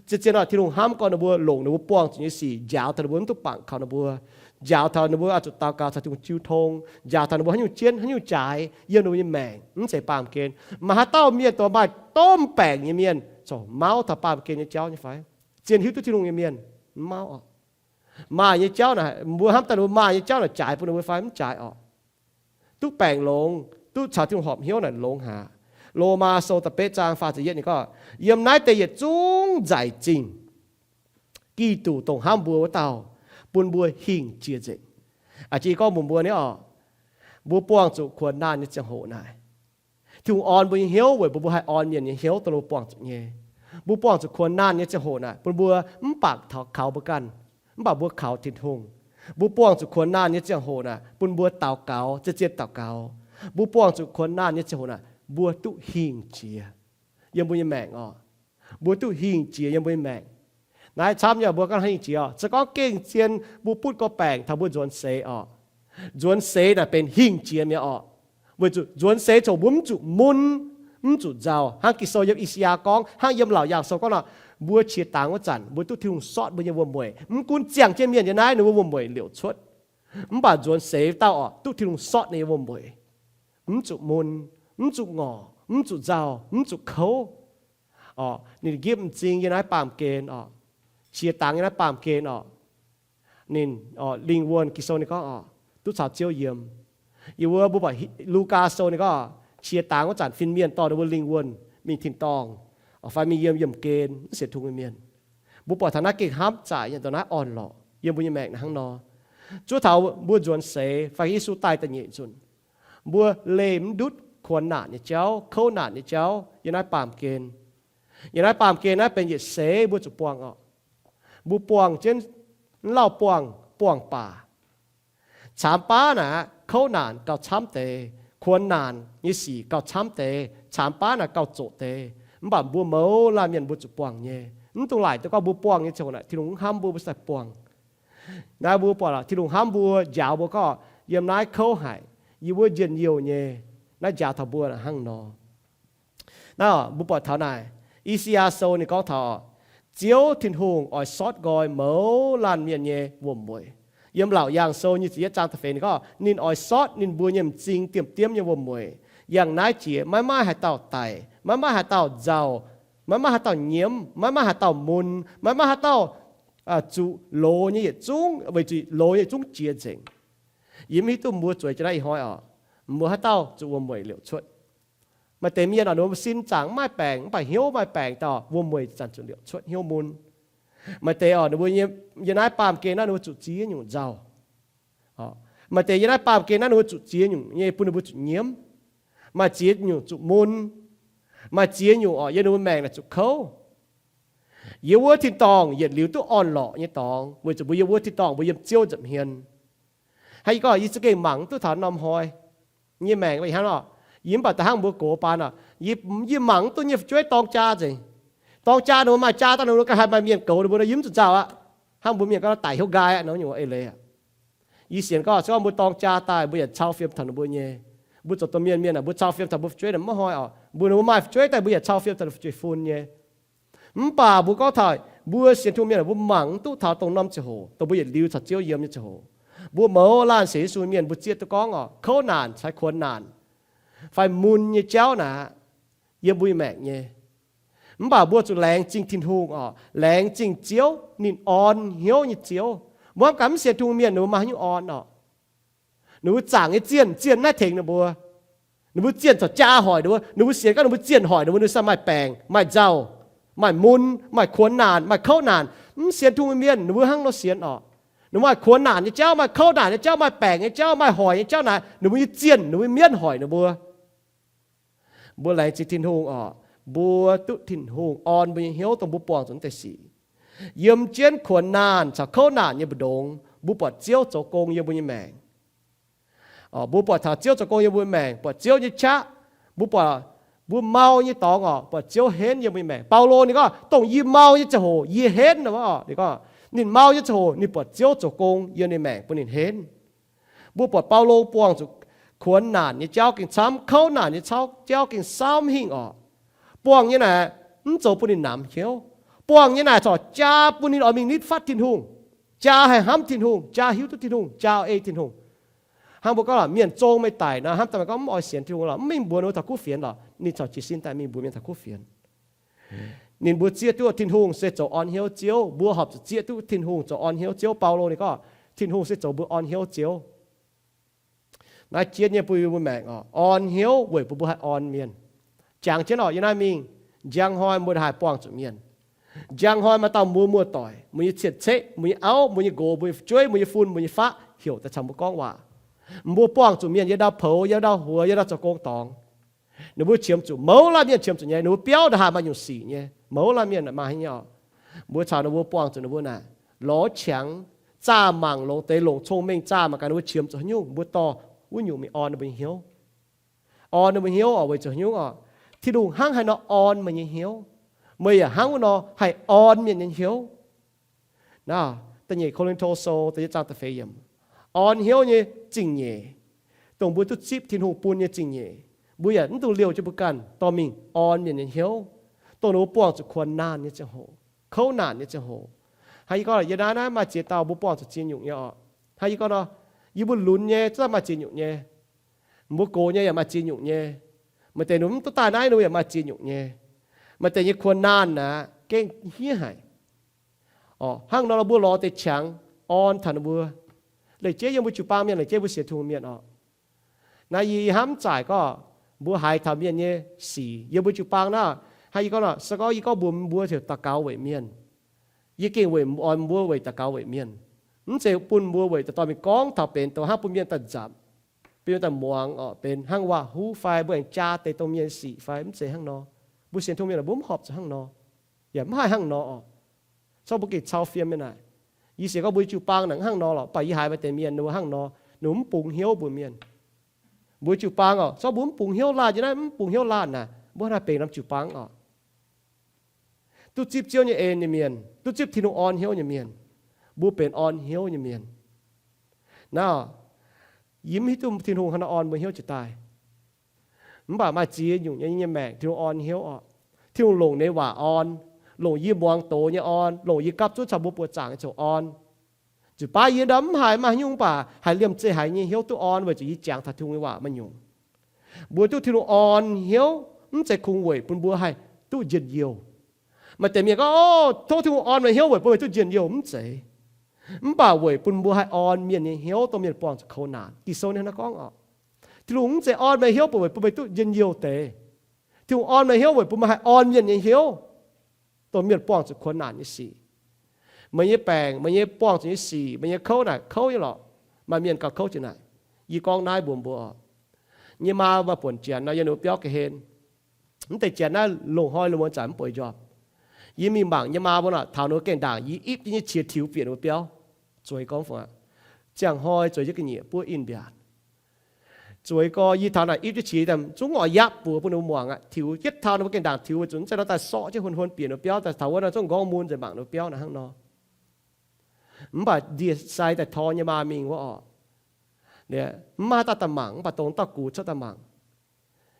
Zien-zien oc, Tin-Hungh hnamv gorngv ninh mbuo, longc ninh mbuo buangh zuqc nyei sic njaaux taux ninh mbuo mv duqv bangc kaux ninh mbuo, njaaux taux ninh mbuo oix zuqc daux gaux caux Tin-Hungh jiu tong, njaaux taux ninh mbuo haaix nyungc jienv haaix nyungc jaaix yiem ninh mbuo nyei maengc, mv zeiz baamh gen. Maaih haaix dauh mienh dongh maaih domh baengc nyei mienh corc mauv taux baamh gen nyei jauv nyei fai? Zien hiuv duqv Tin-Hungh nyei mienh mv mauv oc. Maaih nyei jauv naaic, mbuo hnamv daaih ninh mbuo maaih nyei jauv naaic jaaix bun ninh mbuo fai? Mv jaaix oc. Duqv baengc longx, duqv caux Tin-Hungh horpc hnyouv naaic longx haic. Lomaa Sou da'betv zaang faah ziepc yietv ninh gorngv, yiem naaiv deix yietc zungv nzaic zingh Giduc dongh hnamv mbuo wuov dauh bun mbuo hingh jiex nzengc. Aa, jiex gorngv mbuox mbuo nyei oc, mbuo buangh zuqc kuonx naanh nyei ziangh hoc naaic, Tin-Hungh orn mbuo nyei hnyouv weic mbuo, mbuo haih orn mienh nyei hnyouv dongh mbuo buangh zuqc nyei. Mbuo buangh zuqc kuonx naanh nyei ziangh hoc naaic bun mbuo mv baac taux kaux mbuo ganh, mv baac mbuo kaux Tin-Hungh. Mbuo buangh zuqc kuonx naanh nyei ziangh hoc naaic bun mbuo daux gaux, zien-zien daux gaux. Mbuo buangh zuqc kuonx naanh nyei ziangh hoc naaic mbuo duqv hingh jiex yiem mbuo nyei maengc oc. Mbuo duqv hingh jiex yiem mbuo nyei maengc. Naaiv camv nyei mbuo gorngv hingh jiex oc, se gorngv gengh zien mbuo butv gorx-baengc taux mbuo nzuonx seix oc. Nzuonx seix naaic benx hingh jiex mi'aqv oc. Weic zuqc nzuonx seix corc mbuo mv zuqc mun, mv zuqc nzauh. Hnangv Ging-Sou yiem I^saa^yaa gorngv, hnangv yiem Laauc Yaangh Sou gorngv nor, mbuo qiex dangx wuov zanc mbuo duqv Tin-Hungh sortv mbuo nyei wuom-mueic. Mv gunv ziangh jienv mienh nyei naaiv ninh mbuo wuom-mueic liouc cuotv, mv baac nzuonx seix dauh oc, duqv Tin-Hungh sortv ninh nyei wuom-mueic, mv zuqc mun, mv zuqc ngorc, mv zuqc nzauh, mv zuqc kouv. Oc, ninh gipv m'zing yiem naaiv baamh gen oc, qiex dangx yiem naaiv baamh gen oc. Ninh, oc, lingh wuonh, Ging-Sou ninh gorngv oc, duqv caux Ziouv yiem. Yie mbuo, mbuo buatc Lugaa Sou ninh gorngv, qiex dangx wuov zanc fin-mienh dorh ninh mbuo lingh wuonh mingh tin-dorngh, oc, fai mingh yiem yiemh gen mv sienx Tin-Hungh nyei mienh. Mbuo buatc taux naaiv gengh hnamv zaic nyei, dongh naaiv orn-lorqc yiem mbuo nyei maengc naaiv hnangv nor. Zuov taux mbuo nzuonx seix fai Yesu daaih da'nyeic nzunc, mbuo leih mv ndutv kuonx naanc nyei jauv, kouv naanc nyei jauv yiem naaiv baamh gen. Yiem naaiv baamh gen naaiv benx yietc seix mbuo zuqc buangh oc. Mbuo buangh jienv, mv lauh buangh, buangh baac caamx baav naaic kouv naanc gauh camv deix, kuonx naanc nyei sic gauh camv deix, caamx baav naaic gauh zoqc deix. Mv baac mbuo mouz laanh mienh mbuo zuqc buangh nyei. Mv dungx laaic duqv gorngv mbuo buangh nyei ziangh hoc naaic Tin-Hungh mv hnamv mbuo, mbuo cingx daaih buangh. Naaiv mbuo buatc lorqc, Tin-Hungh hnamv mbuo, njaaux mbuo gorngv, yiem naaiv kouv haic, yie mbuo njien-youh nyei. Naaiv njaaux taux mbuo hnangv nor. Naaiv mbuo buatc taux naaic, I^saa^yaa Sou ninh gorngv taux, Ziouv Tin-Hungh oix sortv nqoi mouz laanh mienh nyei wuom-mueic. Yiem Laauc Yaangh Sou nyic ziepc yietv zaang da'feix ninh gorngv, ninh oix sortv ninh mbuo nyei m'zing diemv-diemv nyei wuom-mueic. Yangh naaiv jiex maiv maaih haaix dauh daic, maiv maaih haaix dauh nzauh, maiv maaih haaix dauh nyiemv, maiv maaih haaix dauh mun, maiv maaih haaix dauh zuqc loz nyei yietc zungv, weic zuqc loz nyei yietc zungv jiex nzengc. Yie mv hiuv duqv mbuo zueiz jienv naaiv ih hnoi oc, mbuo haaix dauh zuqc wuom-mueic liouc cuotv. Maaih deix mienh oc, ninh mbuo sin zaangc mv maaih baengc, mv baac hnyouv maaih baengc dauh wuom-mueic zanc zuqc liouc cuotv hnyouv mun. Maaih deix oc, ninh mbuo yiem naaiv baamh gen naaiv ninh mbuo zuqc ziex nyungc nzauh. Maaih deix yiem naaiv baamh gen naaiv ninh mbuo zuqc ziex nyungc nyei bun ninh mbuo zuqc nyiemv. Maaih ziex nyungc zuqc mun. Maaih ziex nyungc orqc, yiem ninh mbuo maengc naaic zuqc kouv. Yiem wuov tin-dorngh yietc liuz duqv orn-lorqc nyei dorngx, weic zuqc mbuo yiem wuov tin-dorngh, mbuo yiem Ziouv nza'hmien. Hnangv yie gorngv, yie za'gengh mangc duqv taux norm hnoi nyei maengc, weic hnangv orqc, yie mv baac da'hnangv mbuo gox baan orqc, yie mangc duqv nyei fu'jueiv dorng jaa nzengc. Dorng jaa ninh mbuo maaih jaa daaih, ninh mbuo ganh haih maaih mienh goux ninh mbuo nor, yie mv zuqc nzauh aqv. Hnangv mbuo mienh gorngv daic hnyouv nqaai aqv nor, nyungc eix leiz aqv. Yie sienx gorngv se gorngv mbuo dorng jaa daaih, mbuo yaac cau fiem taux ninh mbuo nyei. Mbuo zoux domh mienh mienh aah, mbuo cau fiem taux mbuo fu'jueiv naaic maiv hnoi orqc. Mbuo ninh mbuo maaih fu'jueiv daaih, mbuo yaac cau fiem taux ninh fu'jueiv fun nyei. Mv baac mbuo gorngv taux mbuo sienx Tin-Hungh mienh aah, mbuo mangc duqv taux dongh norm ziangh hoc dongh mbuo yietc liuz caux Ziouv yiem nyei ziangh hoc, mbuo mouz laanh sienx Yesu mienh, mbuo zieqv duqv gorngv orqc, kouv naanc cai kuonx naanc fai mun nyei jauv naaic yiem mbuo nyei maengc nyei. Mv baac mbuo zuqc laengz zingh Tin-Hungh orqc, laengz zingh Ziouv, ninh orn hnyouv nyei Ziouv. Mbuo hnamv gaax mv sienx Tin-Hungh mienh ninh mbuo maaih haaix nyungc orn orqc? Ninh mbuo zaangc nyei zienh, zienh naaiv tengx ninh mbuo. Ninh mbuo zienh corc jaa hoic ninh mbuo. Ninh mbuo sienx gorngv ninh mbuo zienh hoic ninh mbuo, ninh mbuo sai maaih baengc, maaih nzauh, maaih mun, maaih kuonx naanc, maaih kouv naanc. Mv sienx Tin-Hungh mienh ninh mbuo hnangv nor sienx orqc. Ninh mbuo maaih kuonx naanc nyei jauv, maaih kouv naanc nyei jauv, maaih baengc nyei jauv, maaih hoic nyei jauv naaic, ninh mbuo nyei zienh, ninh mbuo nyei mienv hoic ninh mbuo. Mbuo laengz zingh Tin-Hungh orqc, mbuo duqv Tin-Hungh orn mbuo nyei hnyouv dongh mbuo buangh zuqc naaiv deix sic. Yiem jienv kuonx naanc caux kouv naanc nyei mbu'ndongx, mbuo buatc Ziouv zoux gong yiem mbuo nyei maengc. Mbuo buatc taux Ziouv zoux gong yiem mbuo nyei maengc, buatc Ziouv nyei qaqv. Mbuo buatc mbuo mau nyei dorngx orqc, buatc Ziouv henv yiem mbuo nyei maengc. Baulo ninh gorngv, dongh yie mau nyei ziangh hoc yie henv. Ninh gorngv ninh mau nyei ziangh hoc ninh buatc Ziouv zoux gong yiem ninh maengc bun ninh henv. Mbuo buatc Baulo buangh zuqc kuonx naanc nyei jauv gengh camv, kouv naanc nyei jauv gengh camv hingh orqc. Buangh nyei naaic mv zoux bun ninh namx hnyouv. Buangh nyei naaic corc jaa bun ninh oix mingh nitv fatv Tin-Hungh, jaa haih hnamv Tin-Hungh, jaa hiuv duqv Tin-Hungh, jaa ei Tin-Hungh. Hnangv mbuo gorngv lorqc, mienh zong meih daic nor, hnamv daaih meih gorngv mv oix sienx Tin-Hungh lorqc, mv mingh mbuox ninh mbuo taux kuv fienx lorqc, ninh corc jiez sin daaih mingh mbuox mienh taux kuv fienx. Ninh mbuo zieqv duqv Tin-Hungh se zoux orn hnyouv Ziouv. Mbuo horpc zuqc zieqv duqv Tin-Hungh zoux orn hnyouv Ziouv. Baulo ninh gorngv Tin-Hungh se zoux mbuo orn hnyouv Ziouv. Naaiv jienv nyei bun mbuo maengc orqc, orn hnyouv weic bun mbuo haih orn mienh. Jangx jienv orqc, yiem naaiv mingh, njang hnoi mbuo haih buangh zuqc mienh. Njang hnoi maaih dauh mbuo muoz-doic, mbuo nyei cien-ceqv, mbuo nyei auv, mbuo nyei nqox, mbuo nyei fu'jueiv, mbuo nyei fun, mbuo nyei faqv heuc daaih caux mbuo gorngv waac. Mbuo buangh zuqc mienh yiem ndau-poux, yiem ndau-huox, yiem ndau zoux gong dorngx. Ninh mbuo qiemx zuqc, mouz laanh mienh qiemx zuqc nyei. Ninh mbuo biauv ndaaih haih maaih nyungc sic nyei, mouz laanh mienh maaih haaix nyungc. Mbuo caux ninh mbuo buangh zuqc ninh mbuo naaic, lorz qangx, zaah mangc longx deix, longc cong-mengh zaah mangc gaax ninh mbuo qiemx zuqc haaix nyungc, mbuo dorh wuov nyungc mingh orn ninh mbuo nyei hnyouv. Orn ninh mbuo hnyouv orqc, weic zuqc haaix nyungc orqc? Tin-Hungh hnangv haaix nor orn meih nyei hnyouv, meih yaac hnangv wuov nor haih orn mienh nyei hnyouv. Naaiv da'nyeic Ko^lin^to Sou da'yietv zaang da'feix yiemc. Orn hnyouv nyei zingh nyeic, dongh mbuo duqv zipv Tin-Hungh bun nyei zingh nyeic, mbuo yaac mv dungx liouh jienv mbuo ganh dorh mingh orn mienh nyei hnyouv, dongh ninh mbuo buangh zuqc kuonx naanh nyei ziangh hoc, kouv naanc nyei ziangh hoc. Hnangv yie gorngv, yiem naaiv naaiv maaih ziex dauh mbuo buangh zuqc ziex nyungc nyei orqc. Hnangv yie gorngv nor, yie mbuo lunx nyei zungv maaih ziex nyungc nyei. Mbuo gox nyei yaac maaih ziex nyungc nyei. Maaih deix ninh mv duqv daaih naaiv ninh yaac maaih ziex nyungc nyei. Maaih deix nyei kuonx naanh aqv gengh hniev haic. Orqc, hnangv nor mbuo lorz deix qangx orn taux ninh mbuo. Lengc jeiv yiem mbuo jiu-baang mienh, lengc jeiv mbuo sienx Tin-Hungh mienh orqc. Naaiv yie hnamv zaaic gorngv mbuo haiz taux mienh nyei sic yiem mbuo jiu-baang naaiv. Hnangv yie gorngv nor, se gorngv yie gorngv mbuox mbuo heuc daux gaux weic mienh, yie gengh weic oix mbuo weic daux gaux weic mienh. Mv zeiz bun mbuo weic daaih dorh mingh gorngv taux benx dongh hnangv bun mienh daaih nzapc, bun mienh daaih muangx orqc, benx hnangv waac-huv fai mbuo aengx jaa deix dongh mienh sic fai, mv zeiz hnangv nor. Mbuo sienx Tin-Hungh mienh mbuo mv horpc zuqc hnangv nor, yaac mv haih hnangv nor orqc. Corc mbuo gengh cau fiem mienh naaic. Yie sienx gorngv mbuo jiu-baang naaic hnangv nor lorqc, mv baac yie haiz maaih deix mienh ninh mbuo hnangv nor, ninh mbuo mv bungx hnyouv mbuox mienh. Mbuo jiu-baang orqc, corc mbuo mv bungx hnyouv laanh, yie naaiv mv bungx hnyouv laanh naaic, mbuo hnangv naaiv benx norm jiu-baang orqc. Duqv zipv Ziouv nyei en nyei mienh, duqv zipv Tin-Hungh orn hnyouv nyei mienh, mbuo benx orn hnyouv nyei mienh. Naaiv, yie mv hiuv duqv Tin-Hungh hnangv naaiv orn mbuo hnyouv jiex daaih. Mv baac maaih ziex nyungc nyei, nyei maengc Tin-Hungh orn hnyouv orqc. Tin-Hungh longc ninh waac orn, longc yie muangx doz nyei orn, longc yie gapv zunv caux mbuo buoqc zaangc nyei ziouc orn. Nzunc baav yie ndau mv haiz maaih haaix nyungc, mv baac haiz liemh zeih haiz nyei hnyouv duqv orn weic zuqc yie jangx taux Tin-Hungh nyei waac maaih nyungc. Mbuo duqv Tin-Hungh orn hnyouv mv zeiz kungx weic bun mbuo haih duqv njien-youh. Maaih deix mienh gorngv, o, tov Tin-Hungh orn meih hnyouv weic bun meih duqv njien-youh, mv zeiz. Mv baac weic bun mbuo haih orn mienh nyei hnyouv dongh mienh buangh zuqc kouv naanc. Ging-Sou ninh hnangv naaiv gorngv orqc. Tin-Hungh mv zeiz orn meih hnyouv bun weic bun meih duqv njien-youh deix. Tin-Hungh orn meih hnyouv weic bun meih haih orn mienh nyei hnyouv dongh mienh buangh zuqc kuonx naanc nyei sic. Meih nyei baengc, meih nyei buangh zuqc nyei sic, meih nyei kouv naaic kouv nyei lorqc. Maaih mienh gauh kouv jiex naaic. Yie gorngv naaiv mbuox mbuo oc, yie nyei maa maaih buonc janx nor yiem ninh mbuo biauv ga'hlen. Mv deix janx naaiv longc hnoi lungh muonz zanc mv bueix njormh. Yie mingh mangc yie nyei maa mbuo nor, taux ninh mbuo gaengh ndaangc yie ipv jienv nyei qiex tiux bieqc ninh mbuo biauv. Zueiz gorngv fungc aqv. Ziangh hnoi zueiz jienv ga'nyiec buov in mbiaatc. Zueiz gorngv yie taux naaic ipv jienv qiex daaih zungv oix yapv buoz bun ninh mbuo muangx aqv. Tiux jienv taux ninh mbuo gaengh ndaangc tiux weic zuqc mv zeiz nor daaih sorqv jienv huon huon bieqc ninh mbiauv daaih taux wuov nor zungv nqorngv mun nzengc mangc ninh mbiauv naaic hnangv nor. Mv baac ndie-sai daaih tor yie nyei maa mingh wuov oc. Mv maaih dauh daaih mangc, mv baac dongh dauh gux cuotv daaih mangc.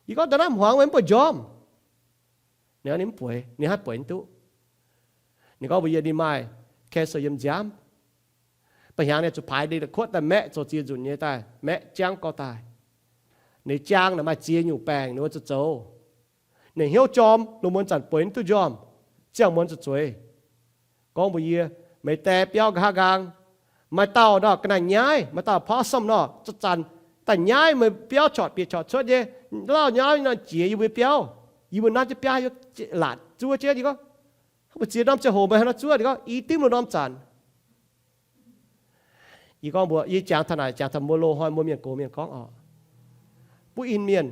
Yie gorngv, da'naaiv hmuangx meih mv bueix njormh. Ninh mv bueix, ninh haih bueix mv duqv. Ninh gorngv mbuox yie ninh maaih cancer yiem nziaamv. Ba'hnyangx ninh zuqc paaix deix kuotv daaih maeqv zoux ziex nzunc nyei daaih maeqv jangv gorx daaih. Ninh jaang naaic maaih ziex nyungc baengc ninh mbuo zuqc zoux. Ninh hnyouv jorm, lungh muonz zanc bueix mv duqv njormh, ziangh muonz zuqc zueiz. Gorngv mbuox yie, meih die biauv nqa'haav nqaang, maaih dauh nor ga'naaiv nyaiv, maaih dauh possum nor, zanc-zanc daaih nyaiv meih biauv corc bieqc corc cuotv nyei, lauh nyaiv nor jiex yie mbuo biauv. Yie mbuo nanv jienv biaav laatc zuov jienv. Yie gorngv, mbu'ziex norm ziangh hoc meih haaix nor zuov? Ninh gorngv, i dimv lungh norm zanc. Yie gorngv mbuox, yie jangx taux naaic, jangx taux mbuo loz-hnoi mbuo mienh gox mienh gorngv oc, butv in mienh,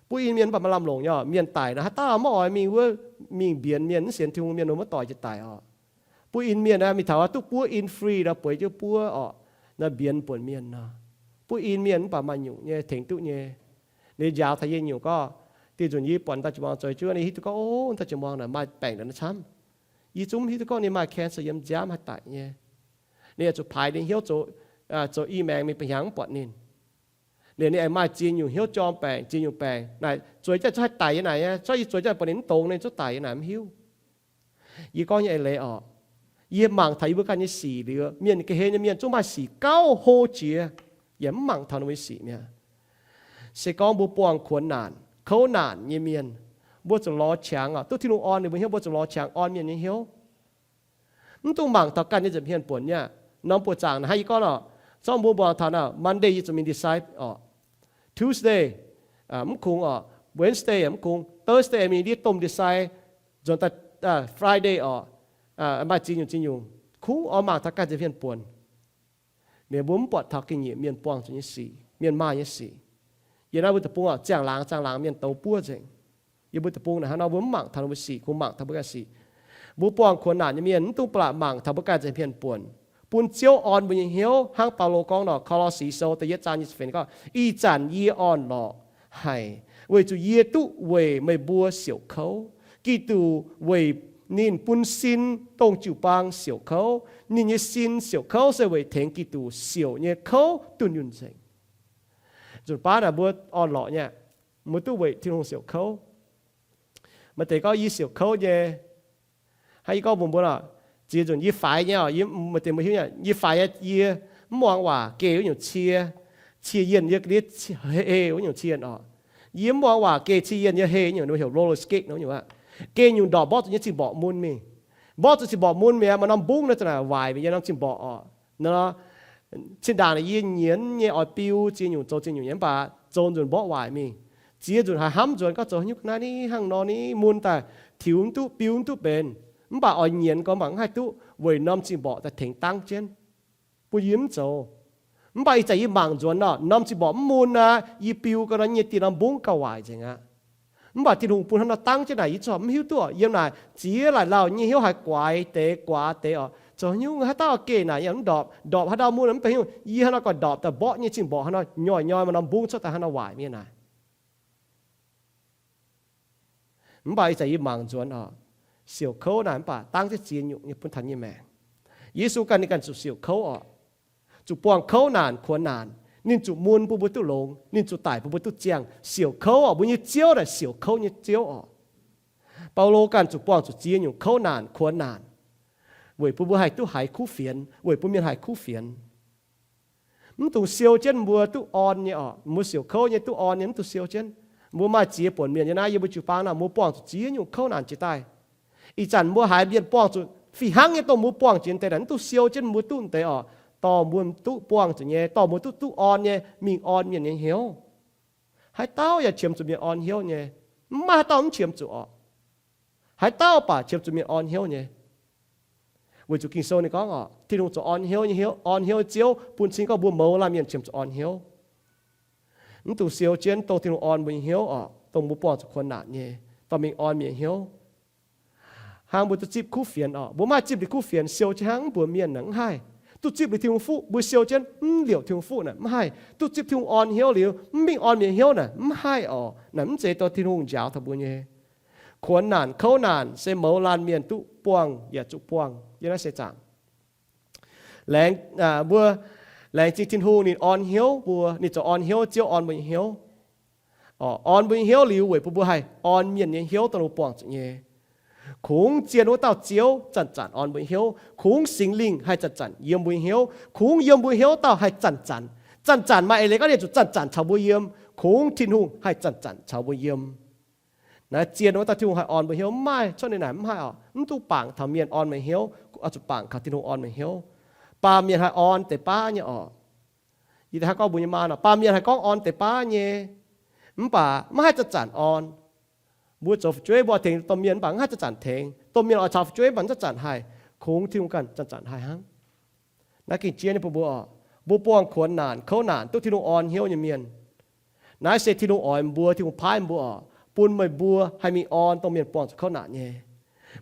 butv in mienh mv baac maaih lamh longc nyei oc. Mienh daic nor, haaix dauh maiv oix mingh wuov, mingh mbienx mienh, mv sienx Tin-Hungh mienh, mbuo maiv doic jiex daic oc. Butv in mienh aeqv, mingh taux duqv buov in free nor, bueix jienv buov oc, nor mbienx buonc mienh nor. Butv in mienh mv baac maaih nyungc nyei tengx duqv nyei. Ninh njaaux taux yie nyungc gorngv, dieh nzunc yie buatc dauh jiex muangh zoux juov, ninh hiuv duqv gorngv, o, dauh jiex muangh naaic maaih baengc ndongc naaiv camv. Yie zungv mv hiuv duqv gorngv ninh maaih cancer yiem nziaamv haih daic nyei. Ninh aengx zuqc paaix ninh hnyouv zoux, zoux i maengx mingh ba'hnyangx mv buatc ninh. Ninh, ninh aengx maaih ziex nyungc hnyouv jorm baengc, ziex nyungc baengc naaic, zueiz jienv zungv haih daic nyei naaic, zorqv yie zueiz jienv buatc ninh mv dongz, ninh zungv daic nyei naaic, mv hiuv. Yie gorngv nyei eix leiz oc, yie mangc taux yie mbuo ganh nyei sic liuz, mienh ga'hlen nyei mienh zungv maaih sic gauh hlo jiex, yaac mv mangc taux ninh mbuo nyei sic mi'aqv. Se gorngv mbuo buangh kuonx naanc, kouv naanc nyei mienh, mbuo zuqc lorz qangx oc. Duqv Tin-Hungh orn ninh mbuo hnyouv, mbuo zuqc lorz qangx orn mienh nyei hnyouv. Mv dungx mangc taux ganh nyei nza'hmien buonc nyei aqv. Norm buoz-zaangc naaic hnangv yie gorngv oc, zorqv mbuo muangx taux naaic, Monday yie zuqc mingh decide oc, Tuesday mv kungx oc, Wednesday mv kungx, Thursday mingh ndiev domh decide, nzuonx daaih Friday oc, maaih ziex nyungc ziex nyungc. Kungx oix mangc taux ganh nza'hmien buonc. Liuz mbuo mv buatc taux ga'nyiec mienh buangh zuqc nyei sic, mienh maaih nyei sic. Yiem naaiv mbuo deic-bung oc, ziangh laangz ziangh laangz mienh douz buov nzengc. Yiem mbuo deic-bung naaic hnangv nor, mbuo mv mangc taux ninh mbuo sic, kungx mangc taux mbuo ganh sic. Mbuo buangh kuonx naanc nyei mienh mv dungx ba'laqc mangc taux mbuo ganh nza'hmien buonc, bun Ziouv orn mbuo nyei hnyouv. Hnangv Baulo gorngv nor, Ko^lo^si Sou da'yietv zaang nyic ziepc feix gorngv, ih zanc yie orn-lorqc haic, weic zuqc yie duqv weic meih mbuo siouc kouv. Giduc weic ninh bun sin dongh jiu-baang siouc kouv. Ninh nyei sin siouc kouv se weic tengx Giduc siouc nyei kouv dunh yunh nzengc. Nzunc baav naaic mbuo orn-lorqc nyei, mbuo duqv weic Tin-Hungh siouc kouv. Maaih deix gorngv, yie siouc kouv nyei. Hnangv yie gorngv mbuox mbuo oc, ziex nzunc yie faix nyei oc, maaih deix mbuo hiuv nyei, yie faix nyei, yie mv muangx waac geh wuov nyungc cie, cie yienh, yie ga'ndiev heh wuov nyungc cie yienh oc. Yie mv muangx waac geh cie yienh, yie heh nyungc, heuc roller skate nor nyungc aqv. Geh nyungc ndorpc mborqv zuqc nyei zingh mborqv mun mingh. Mborqv zuqc zingh mborqv mun mingh, maaih norm mbungv naaiv zanc naaic waaic mingh nyei norm zingh mborqv oc. Nor, zinh ndaangc naaic yie nyienz nyei oix biu ziex nyungc zoux ziex nyungc nyei, mv baac zoux nzunc mborqv waaic mingh. Ziex nzunc haiz hnamv nzuonx gorngv zoux haaix nyungc ga'naaiv ni hnangv nor ni, mun daaih tiux mv duqv, biu mv duqv benx. Mv baac oix nyienz gorngv mangc mv haih duqv weic norm zingh mborqv daaih tengx dangv jienv, bun yie mv zoux. Mv baac ih zanc yie mangc nzuonx nor, norm zingh mborqv mv mun aqv, yie biu gau nor, nyei dieh norm mbungv gauh waaic nzengc aqv. Mv baac Tin-Hungh bun hnangv nor dangv jienv naaic, yie corc mv hiuv duqv. Yiem naaic ziex laaic lauh nyei hnyouv haaix guaix deix guaax deix oc. Zoux haaix nyungc haaix dauh geh naaic yaac mv ndorpc, ndorpc haaix dauh mun mv benx haaix nyungc, yie hnangv nor gauh ndorpc daaih mborqv nyei zingh mborqv hnangv nor, nyoih nyoih maaih norm mbungv cuotv daaih hnangv nor waaic mienh naaic. Mv baac ih zanc yie mangc nzuonx oc, siouc kouv naaic mv baac dangv jienv ziex nyungc nyei bun taux nyei maengc. Yesu ganh ninh ganh zuqc siouc kouv oc, zuqc buangh kouv naanc kuonx naanc. Ninh zuqc mun bun mbuo duqv longx, ninh zuqc daic bun mbuo duqv ziangh. Siouc kouv oc, mbuo nyei Ziouv naaic siouc kouv nyei Ziouv oc. Baulo ganh zuqc buangh zuqc ziex nyungc kouv naanc kuonx naanc, weic bun mbuo haih duqv haiz kuv fienx, weic bun mienh haih kuv fienx. Mv dungx siou jienv mbuo duqv orn nyei oc. Mbuo siouc kouv nyei duqv orn nyei mv dungx siou jienv. Mbuo maaih ziex buonc mienh nyei naaiv yiem mbuo jiu-baang naaic, mbuo buangh zuqc ziex nyungc kouv naanc jiex daaih. Ih zanc mbuo haiz mienh buangh zuqc fih hnangv nyei dongh mbuo buangh jiex deix naaic, mv dungx siou jienv mbuo duqv deix oc. Dorh mbuo duqv buangh zuqc nyei, dorh mbuo duqv duqv orn nyei mingh orn mienh nyei hnyouv. Haaix dauh yaac qiemx zuqc mienh orn hnyouv nyei. Mv maaih haaix dauh mv qiemx zuqc oc. Haaix dauh baac qiemx zuqc mienh orn hnyouv nyei. Weic zuqc Ging-Sou ninh gorngv oc, Tin-Hungh zoux orn hnyouv nyei hnyouv, orn hnyouv nyei Ziouv, bun cing gorngv mbuo mouz laanh mienh qiemx zuqc orn hnyouv. Mv dungx siou jienv dongh Tin-Hungh orn mbuo nyei hnyouv oc, dongh mbuo buangh zuqc kuonx naanc nyei, dorh mingh orn mienh nyei hnyouv. Hnangv mbuo duqv zipv kuv fienx oc, mbuo maiv haih zipv liuz kuv fienx siou jienv hnangv mv mbuox mienh naaic, mv haih. Duqv zipv liuz Tin-Hungh fuqv, mbuo siou jienv mv liouc Tin-Hungh fuqv naaic, mv haih. Duqv zipv Tin-Hungh orn hnyouv liuz mv mingh orn mienh hnyouv naaic, mv haih oc. Naaic mv zeiz dongh Tin-Hungh njaaux taux mbuo nyei. Kuonx naanc, kouv naanc se mouz laanh mienh duqv buangh yaac zuqc buangh. Yie naaiv se zaangc. Laengz, mbuo laengz zingh Tin-Hungh ninh orn hnyouv mbuo, ninh zoux orn hnyouv, Ziouv orn mbuo nyei hnyouv. Orn mbuo nyei hnyouv liuz weic bun mbuo haih orn mienh nyei hnyouv dongh mbuo buangh zuqc nyei. Kungx zien wuov dauh Ziouv zanc-zanc orn mbuo nyei hnyouv. Kungx Singx Lingh haih zanc-zanc yiem mbuo nyei hnyouv. Kungx yiem mbuo hnyouv dauh haih zanc-zanc. Zanc-zanc maaih eix leiz gorngv ninh zuqc zanc-zanc caux mbuo yiem. Kungx Tin-Hungh haih zanc-zanc caux mbuo yiem. Naaiv zien wuov dauh Tin-Hungh haih orn mbuo hnyouv, mv maaih cuotv ninh naaic mv haih oc. Mv duqv bangc taux mienh orn meih hnyouv, oix zuqc bangc kaux Tin-Hungh orn meih hnyouv. Baamh mienh haih orn deix baav nyei oc. Yie da'haav gorngv mbuo nyei maa nor, baamh mienh haih gorngv orn deix baav nyei, mv baac maiv haih zanc-zanc orn. Mbuo zoux fu'jueiv mbuo oix tengx domh mienh mv baac maiv haih zanc-zanc tengx. Domh mienh oix caux fu'jueiv mv baac maiv zanc-zanc haih. Kungx Tin-Hungh ganh zanc-zanc haih hnangv. Naaiv gengh jiex nyei bun mbuo oc. Mbuo buangh kuonx naanc, kouv naanc duqv Tin-Hungh orn hnyouv nyei mienh. Naaiv se Tin-Hungh oix mbuo, Tin-Hungh paaiv mbuo oc, bun meih mbuo haih mingh orn dongh mienh buangh zuqc kouv naanc nyei.